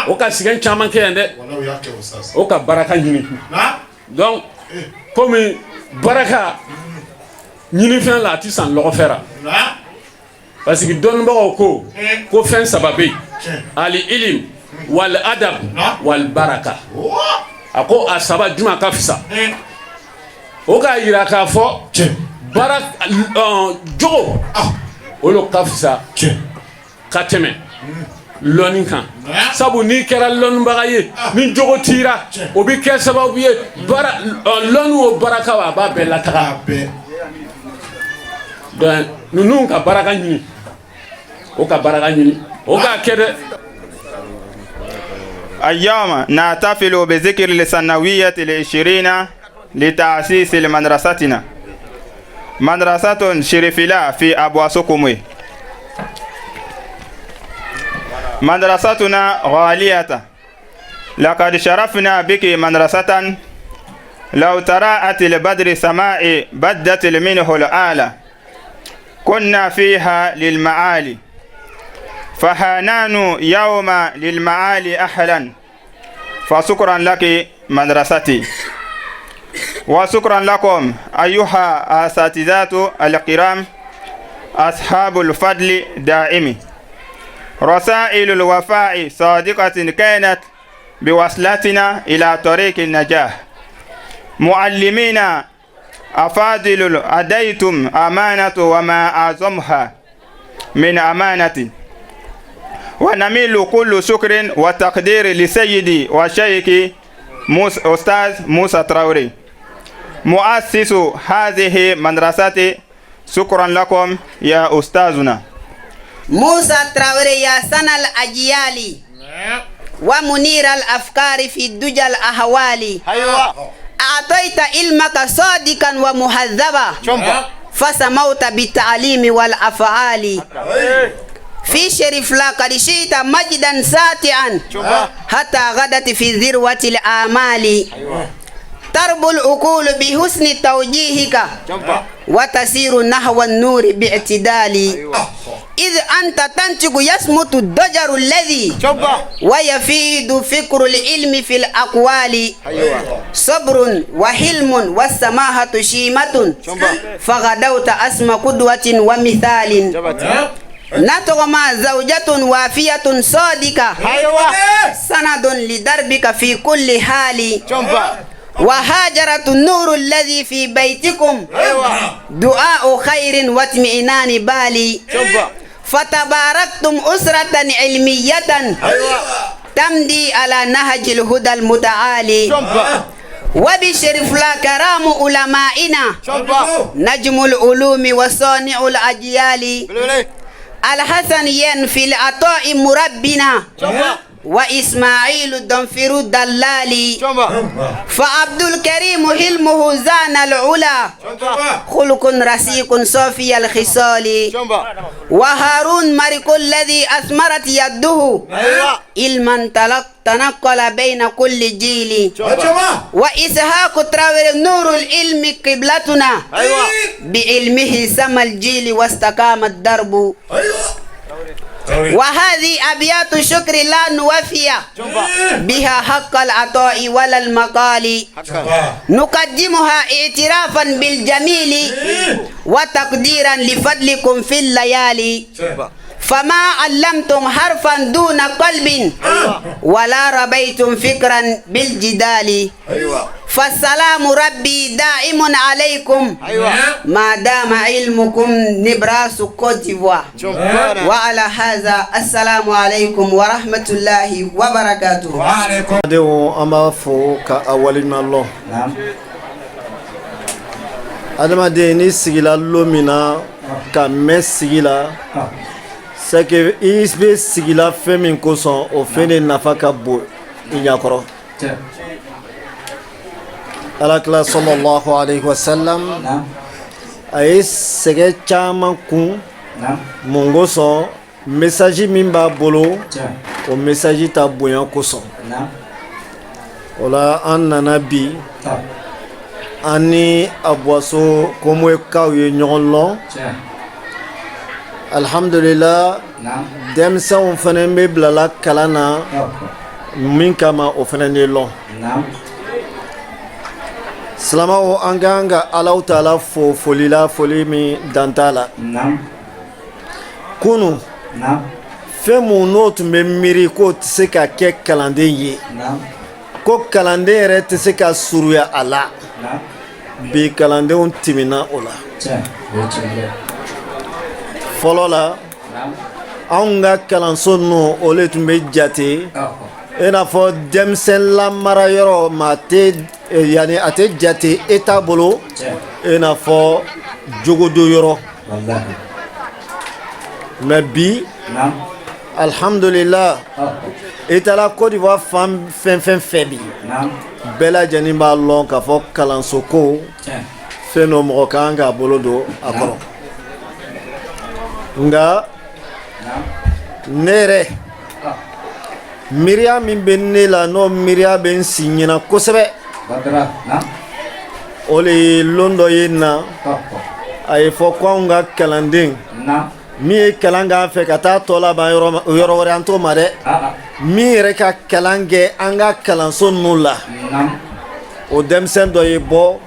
O ka sɛgɛn caman kɛ yan dɛ, o ka baraka ɲini. Donc komi baraka ɲinifɛn la, a tɛ san lɔgɔfɛ ra, parce que dɔnnibagaw ko ko fɛn saba bɛ yen: ali ilim wal adab wal baraka. A ko a saba juma ka fisa? O k'a yira k'a fɔ baara jogo, o lo ka fisa ka tɛmɛ lɔnni kan. Sabu n'i kɛra lɔnnibaga ye, ni jogo t'i ra, o bɛ kɛ sababu ye baara lɔnni o baraka, a b'a bɛɛ lataga. Donc ninnu ka baraka ɲini, o ka baraka ɲini, o k'a kɛ dɛ. اليوم نحتفل بذكر السنوية العشرين لتأسيس مدرستنا، مدرسة شريفلا في أبواسوكومي. مدرستنا غالية، لقد شرفنا بك مدرسة لو تراءت البدر سماء بدت منه الآلة، كنا فيها للمعالي، فهانان يوم للمعالي أهلا. فشكرا لك مدرستي، وشكرا لكم أيها الأساتذة الكرام أصحاب الفضل دائم. رسائل الوفاء صادقة كانت بوصلتنا إلى طريق النجاح. معلمين أفاضل، أديتم أمانة وما أعظمها من أمانة. ونميل كل شكر وتقدير لسيدي وشيخي أستاذ موسى تراوري مؤسس هذه المدرسة. شكرا لكم يا أستاذنا. موسى تراوري، يا سنا الأجيال ومنير الأفكار في دجى الأهوال. أعطيت علمك صادقا ومهذبا، فسموت بالتعليم والأفعال. في شريفلا قد شئت مجدا ساطعا حتى غدت في ذروة الآمال. تربو العقول بحسن توجيهك وتسير نحو النور باعتدال. إذ أنت تنطق يصمت الضجر الذي ويفيد فكر العلم في الأقوال. صبر وحلم والسماحة شيمة، فغدوت أسمى قدوة ومثال. نتغما زوجة وافية صادقة، سند لدربك في كل حال. وهاجرة النور الذي في بيتكم، دعاء خير واطمئنان بالي. فتباركتم أسرة علمية تمضي على نهج الهدى المتعالي. وبشرف لا كرام علمائنا نجم العلوم وصانع الأجيال. الحسن في العطاء مربنا، وإسماعيل الدنفر الدلالي. فعبد الكريم حلمه زان العلا، خلق رسيق صافي الخصال. وهارون مرك الذي أثمرت يده علما تنقل بين كل جيل. وإسحاق تراوري نور العلم قبلتنا، بعلمه سما الجيل واستقام الدرب. وهذه أبيات شكر لا نوفي بها حق العطاء ولا المقال نقدمها اعترافا بالجميل وتقديرا لفضلكم في الليالي فما علمتم حرفا دون قلب ولا ربيتم فكرا بالجدال فالسلام ربي دائم عليكم ما دام علمكم نبراس كوت ديفوار وعلى هذا السلام عليكم ورحمة الله وبركاته. Denw, an b'a fo ka a waleɲuman lɔn. Adamaden, n'i sigila lon min na ka mɛn sigi la, c'est que i bɛ sigila fɛn min kosɔn, o fɛn de nafa ka bon i ɲɛkɔrɔ. Alakila sallallahu alayhi wa sallam, a ye sɛgɛ caman kun. Mun kosɔn? Message min b'a bolo, o message ta bonya kosɔn. O la, an nana bi, an ni Aboisso Komoekaw ye ɲɔgɔn lɔn. Alhamdulila, denmisɛnw fana bɛ bilala kalan na min kama, o fana de lɔn. Silamaw, an ka kan ka Alahu Taala fo foli la, foli min dan t'a la. Kunun, fɛn mun n'o tun bɛ miiri k'o tɛ se ka kɛ kalanden ye, ko kalanden yɛrɛ tɛ se ka surunya a la, bi kalandenw tɛmɛna o la. Fɔlɔ la, anw ka kalanso ninnu, o le tun bɛ jate i n'a fɔ denmisɛn lamara yɔrɔ. Maa tɛ yanni a tɛ jate État bolo i n'a fɔ jogodo yɔrɔ. Mais bi, alhamdulillah, i taara Côte d'Ivoire fan fɛn fɛn fɛ bi, bɛɛ lajɛlen b'a lɔn k'a fɔ kalanso ko fɛn dɔ, mɔgɔ ka kan k'a bolo don a kɔrɔ. Nka ne yɛrɛ miiriya min bɛ ne la, n'o miiriya bɛ n si ɲɛna kosɛbɛ, o le ye lon dɔ ye na a ye fɔ ko anw ka kalanden min ye kalan k'an fɛ ka taa tɔ laban yɔrɔ wɛrɛ, an t'o ma dɛ, min yɛrɛ ka kalan kɛ an ka kalanso ninnu la, o denmisɛn dɔ ye bɔ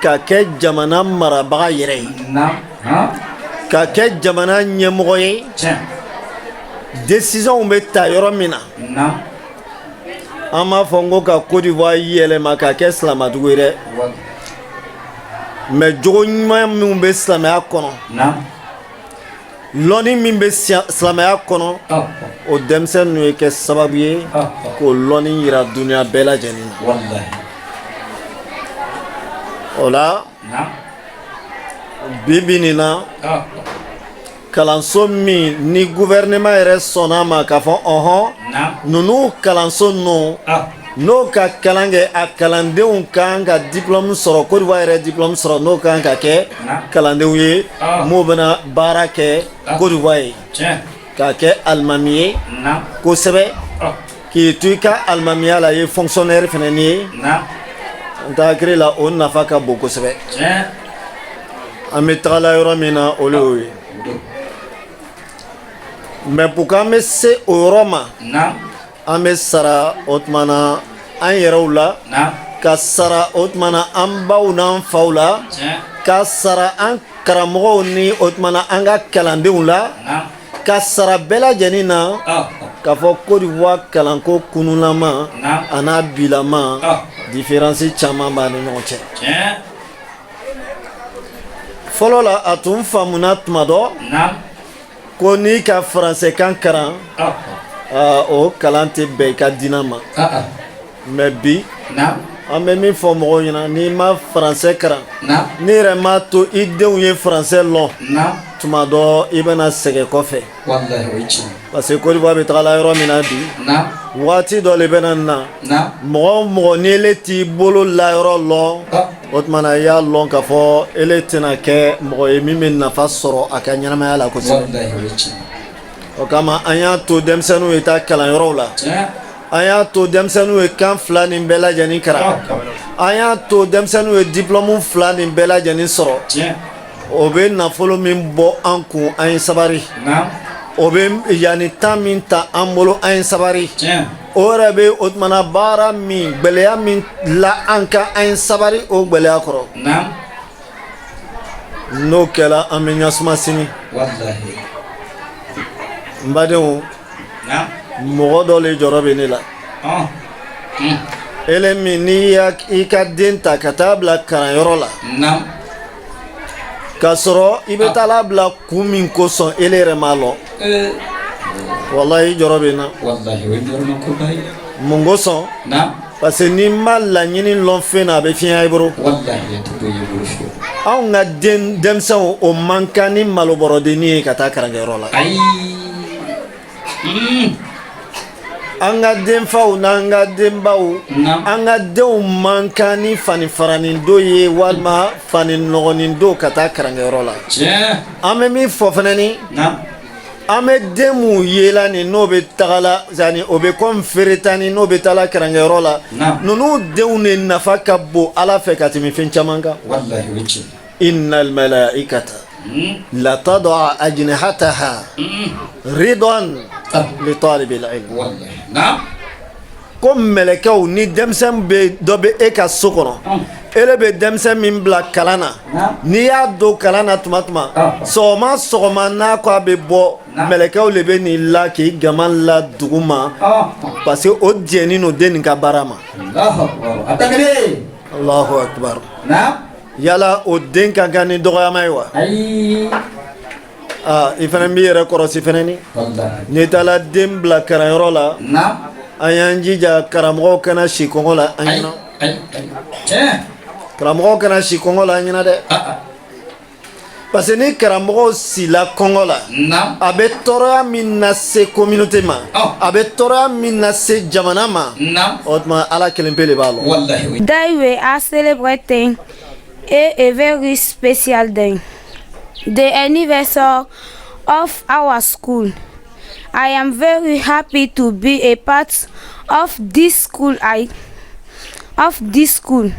ka kɛ jamana marabaga yɛrɛ ye, ka kɛ jamana ɲɛmɔgɔ ye, décision bɛ ta yɔrɔ min na. An b'a fɔ n ko ka Côte d'Ivoire yɛlɛma ka kɛ silamadugu ye dɛ, mais jogo ɲuman minnu bɛ silamɛya kɔnɔ, lɔnni min bɛ silamɛya kɔnɔ, o denmisɛn ninnu ye kɛ sababu ye k'o lɔnni yira dunuya bɛɛ lajɛlen na. O la, bi bi nin na, kalanso min ni gouvernement yɛrɛ sɔnna ma k'a fɔ ɔhɔn, ninnu kalanso ninnu, n'o ka kalan kɛ, a kalandenw kan ka diplôme sɔrɔ, Côte d'Ivoire yɛrɛ diplôme sɔrɔ, n'o kan ka kɛ kalandenw ye m'o bɛna baara kɛ Côte d'Ivoire ye, k'a kɛ alimami ye kosɛbɛ, k'i to i ka alimamiya la, i ye fonctionnaire fana ye. N ta hakili la, o nafa ka bon kosɛbɛ. An bɛ tagala yɔrɔ min na, o de y'o ye. Mais pour qu'an bɛ se o yɔrɔ ma, an bɛ sara o tuma na an yɛrɛw la, ka sara o tuma na an baw n'an faw la, ka sara an karamɔgɔw ni o tuma na an ka kalandenw la, ka sara bɛɛ lajɛlen na, k'a fɔ Côte d'Ivoire kalanko kununlama a n'a bilama, différence caman b'a ni ɲɔgɔn cɛ. Fɔlɔ la, a tun faamuna tuma dɔ ko n'i ka faransɛkan karan, o kalan tɛ bɛn i ka diinɛ ma. Mais bi, an bɛ min fɔ mɔgɔw ɲɛna, n'i ma faransɛ karan, n'i yɛrɛ m'a to i denw ye faransɛ lɔn, tuma dɔ i bɛna sɛgɛn kɔfɛ, parce que Côte d'Ivoire bɛ tagala yɔrɔ min na bi, waati dɔ de bɛna na, mɔgɔ o mɔgɔ ni ele t'i bolo la yɔrɔ lɔn, o tuma na i y'a lɔn k'a fɔ ele tɛna kɛ mɔgɔ ye min bɛ nafa sɔrɔ a ka ɲɛnamaya la kosɛbɛ. O kama, an y'a to denmisɛnninw ye taa kalanyɔrɔw la, an y'a to denmisɛnninw ye kan fila nin bɛɛ lajɛlen karan, an y'a to denmisɛnninw ye diplôme fila nin bɛɛ lajɛlen sɔrɔ. O bɛ nafolo min bɔ an kun, an ye sabari. O bɛ yanni temps min ta an bolo, an ye sabari. O yɛrɛ bɛ o tumana baara min, gɛlɛya min la an kan, an ye sabari o gɛlɛya kɔrɔ. N'o kɛra, an bɛ ɲasuma sini. N badenw, mɔgɔ dɔ le jɔrɔ bɛ ne la. Ele min n'i y'i ka den ta ka taa bila kalanyɔrɔ la, k'a sɔrɔ i bɛ taa bila kun min kosɔn, ele yɛrɛ m'a lɔn, walahi, i jɔrɔ bɛ n na. Mun kosɔn? Parce que n'i ma laɲini lɔn fɛn na, a bɛ fiɲɛ i bolo. Anw ka den denmisɛnw, o man kan ni malobɔrɔdennin ye ka taa karankɛyɔrɔ la. An ka denfaw n'an ka denbaw, an ka denw man kan ni fani faranin don ye walima fani nɔgɔnin don ka taa karankɛyɔrɔ la. An bɛ min fɔ fɛnɛ, ni an bɛ den mun yela nin, n'o bɛ tagala yani, o bɛ komi feeretani, n'o bɛ taala karankɛyɔrɔ la, ninnu denw de nafa ka bon Ala fɛ ka tɛmɛ fɛn caman kan. Innal malaikata la tad'a ajnihataha ridan li talibil ilm. Ko mɛlɛkɛw, ni denmisɛn bɛ dɔ bɛ e ka so kɔnɔ, ele bɛ denmisɛn min bila kalan na, n'i y'a don kalan na tuma tuma, sɔgɔma sɔgɔma n'a ko a bɛ bɔ, mɛlɛkɛw de bɛ n'i la k'i gama la dugu ma, parce que o jɛnnen don den nin ka baara ma. Allahu akbar. Yala o den ka kan ni dɔgɔyama ye wa? Aa, i fana b'i yɛrɛ kɔrɔsi fana. Ni n'i taara den bila kalanyɔrɔ la, an y'an jija karamɔgɔw kana si kɔngɔ la an ɲɛna, karamɔgɔw kana si kɔngɔ la an ɲɛna dɛ, parce que ni karamɔgɔw sila kɔngɔ la, a bɛ tɔɔrɔya min lase communauté ma, a bɛ tɔɔrɔya min lase jamana ma, o tuma Ala kelen pe de b'a lɔn. Day we are celebrating a very special day, the anniversary of our school. I am very happy to be a part of this school. I of this school.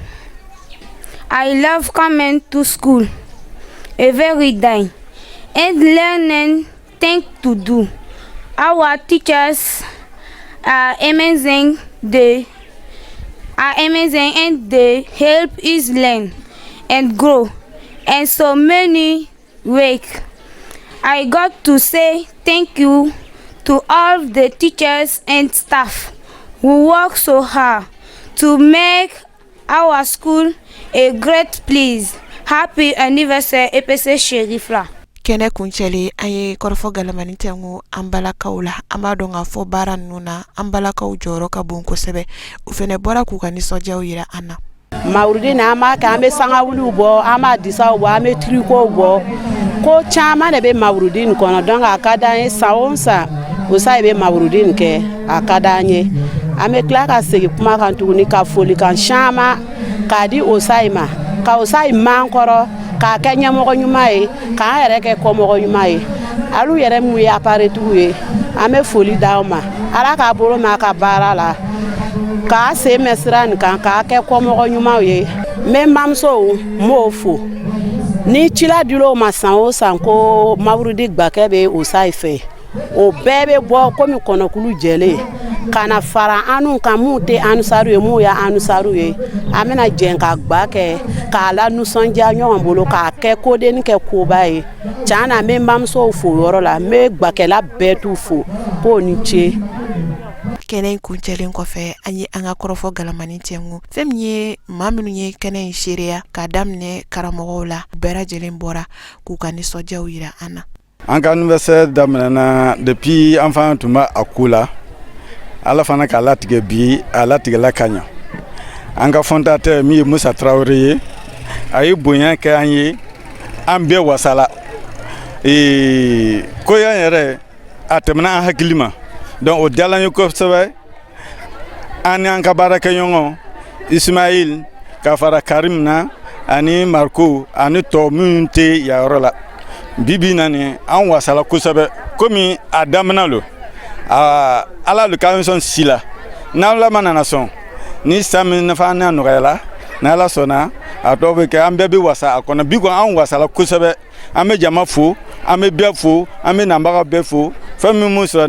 I love coming to school every day and learning things to do. Our teachers are amazing. They are amazing and they help us learn and grow in so many ways. I got to say thank you to all the teachers and staff who work so hard to make our school a great place. Happy anniversary, EPC Cherifla. Kɛnɛ kuncɛlen, an ye kɔrɔfɔ galamani tɛnku an balakaw la. An b'a dɔn k'a fɔ baara ninnu na, an balakaw jɔyɔrɔ ka bon kosɛbɛ. U fana bɔra k'u ka nisɔndiyaw yira an na. Mawuludi na, an b'a kɛ, an bɛ sangawuliw bɔ, an b'a disaw bɔ, an bɛ trikow bɔ, ko caman de bɛ mawuludi nin kɔnɔ. Donc a ka d'an ye, san o san o sa bɛ mawuludi nin kɛ, a ka d'an ye. An bɛ tila ka segin kuma kan tuguni ka folikan caman k'a di o sa ma, ka o sa man kɔrɔ, k'a kɛ ɲɛmɔgɔ ɲuman ye, k'an yɛrɛ kɛ kɔmɔgɔ ɲuman ye. Alu yɛrɛ mun ye appareiltigiw ye, an bɛ foli d'aw ma. Ala k'a bolo mɛn a ka baara la, k'a sen mɛn sira nin kan, k'a kɛ kɔmɔgɔ ɲumanw ye. N bɛ n bamusow, n b'o fo. Ni cila dil'o ma san o san ko mawurudi gbakɛ bɛ o sa fɛ, o bɛɛ bɛ bɔ komi kɔnɔkulu jɛlen ka na fara anw kan. Mun tɛ anusaru ye, mun ye anusaru ye, an bɛna jɛn ka gba kɛ k'a la nisɔndiya ɲɔgɔn bolo, k'a kɛ kodenni kɛ koba ye. Tiɲɛ na, n bɛ n bamusow fo yɔrɔ la, n bɛ gbakɛla bɛɛ t'u fo k'o ni ce. Kɛnɛ in kuncɛlen kɔfɛ, an ye an ka kɔrɔfɔ galamani tɛnku. Fɛn min ye maa minnu ye kɛnɛ in seereya, k'a daminɛ karamɔgɔw la, bɛɛ lajɛlen bɔra k'u ka nisɔndiyaw yira an na. An ka anniversaire daminɛna depuis an fana tun b'a a ko la. Ala fana k'a latigɛ bi, a latigɛla ka ɲa. An ka fondateur min ye Musa Tarawele ye, a ye bonya kɛ an ye, an bɛɛ wasala. Ee, koya yɛrɛ a tɛmɛna an hakili ma, donc o diyara an ye kosɛbɛ. An ni an ka baarakɛɲɔgɔn Ismail ka fara Karim na ani Mariko ani tɔ minnu tɛ yan yɔrɔ la bi bi na nin, an wasala kosɛbɛ. Komi a daminɛ lo, Ala lo k'an sɔn si la, n'Ala ma nana sɔn ni san min nafa n'a nɔgɔyala, n'Ala sɔnna. A dɔw bɛ kɛ, an bɛɛ bɛ wasa a kɔnɔ. Bi kɔni, an wasala kosɛbɛ. An bɛ jama fo, an bɛ bɛɛ fo, an bɛ nabaga bɛɛ fo. Fɛn min mun sɔrɔ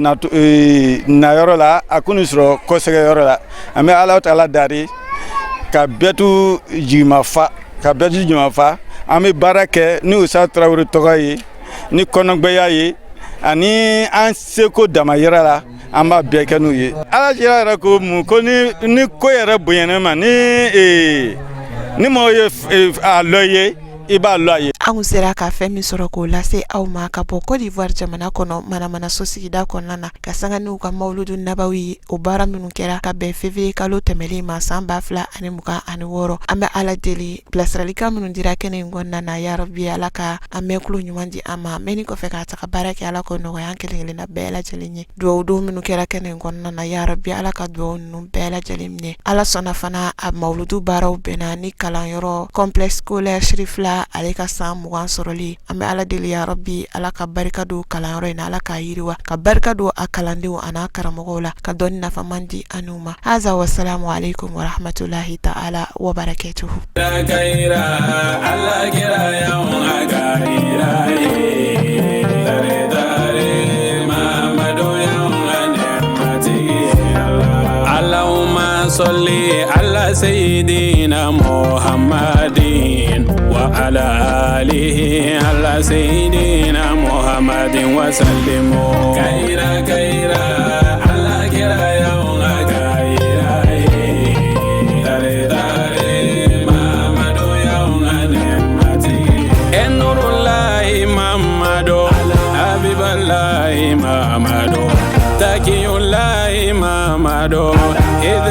nayɔrɔ la, a kun sɔrɔ kɔsɛgɛyɔrɔ la. An bɛ Ala taala dari ka bɛɛ tu jigima fa, ka bɛɛ tu jigima fa. An bɛ baara kɛ ni Usa Tarawele tɔgɔ ye, ni kɔnɔgbɛya ye, ani an seko damayira la, an b'a bɛɛ kɛ n'u ye. Ala kira yɛrɛ ko mun? Ko ni ko yɛrɛ bonyana ma, ni mɔgɔ ye a lɔ ye, i b'a lɔ a ye. An sera ka fɛn min sɔrɔ k'o lase aw ma ka bɔ Côte d'Ivoire jamana kɔnɔ, Manamanaso sigida kɔnɔna na, ka sanga n'u ka Mawuludu Nabawi, o baara minnu kɛra ka bɛn février kalo tɛmɛlen ma san 2026, an bɛ Ala deli, bilasiralikan minnu dira kɛnɛ in kɔnɔna na, yarabi Ala ka an mɛn tulo ɲuman di an ma, mɛnni kɔfɛ k'a ta ka baara kɛ, Ala k'o nɔgɔya an kelen kelenna bɛɛ lajɛlen ye. Dugawu don minnu kɛra kɛnɛ in kɔnɔna na, yarabi Ala ka dugawu ninnu bɛɛ lajɛlen minɛ. Ala sɔnna fana, a mawuludu baaraw bɛnna ni kalanyɔrɔ Complexe scolaire Sirifila ale ka san 20 sɔrɔli. An bɛ Ala deli, yarabi Ala ka barika don kalanyɔrɔ in na, Ala k'a yiriwa, ka barika don a kalandenw an'a karamɔgɔw la, ka dɔnni nafaman di an ma. Haza, wasalamu alaikum warahmatullahi ta'ala wa barakatuhu. اللهم صل على سيدنا محمد وعلى آله، على سيدنا محمد وسلم. كيرا كيرا على كيرا يوم كيرا تاري تاري محمد يوم نعمتي نور الله محمد حبيب الله محمد تقي الله محمد إذ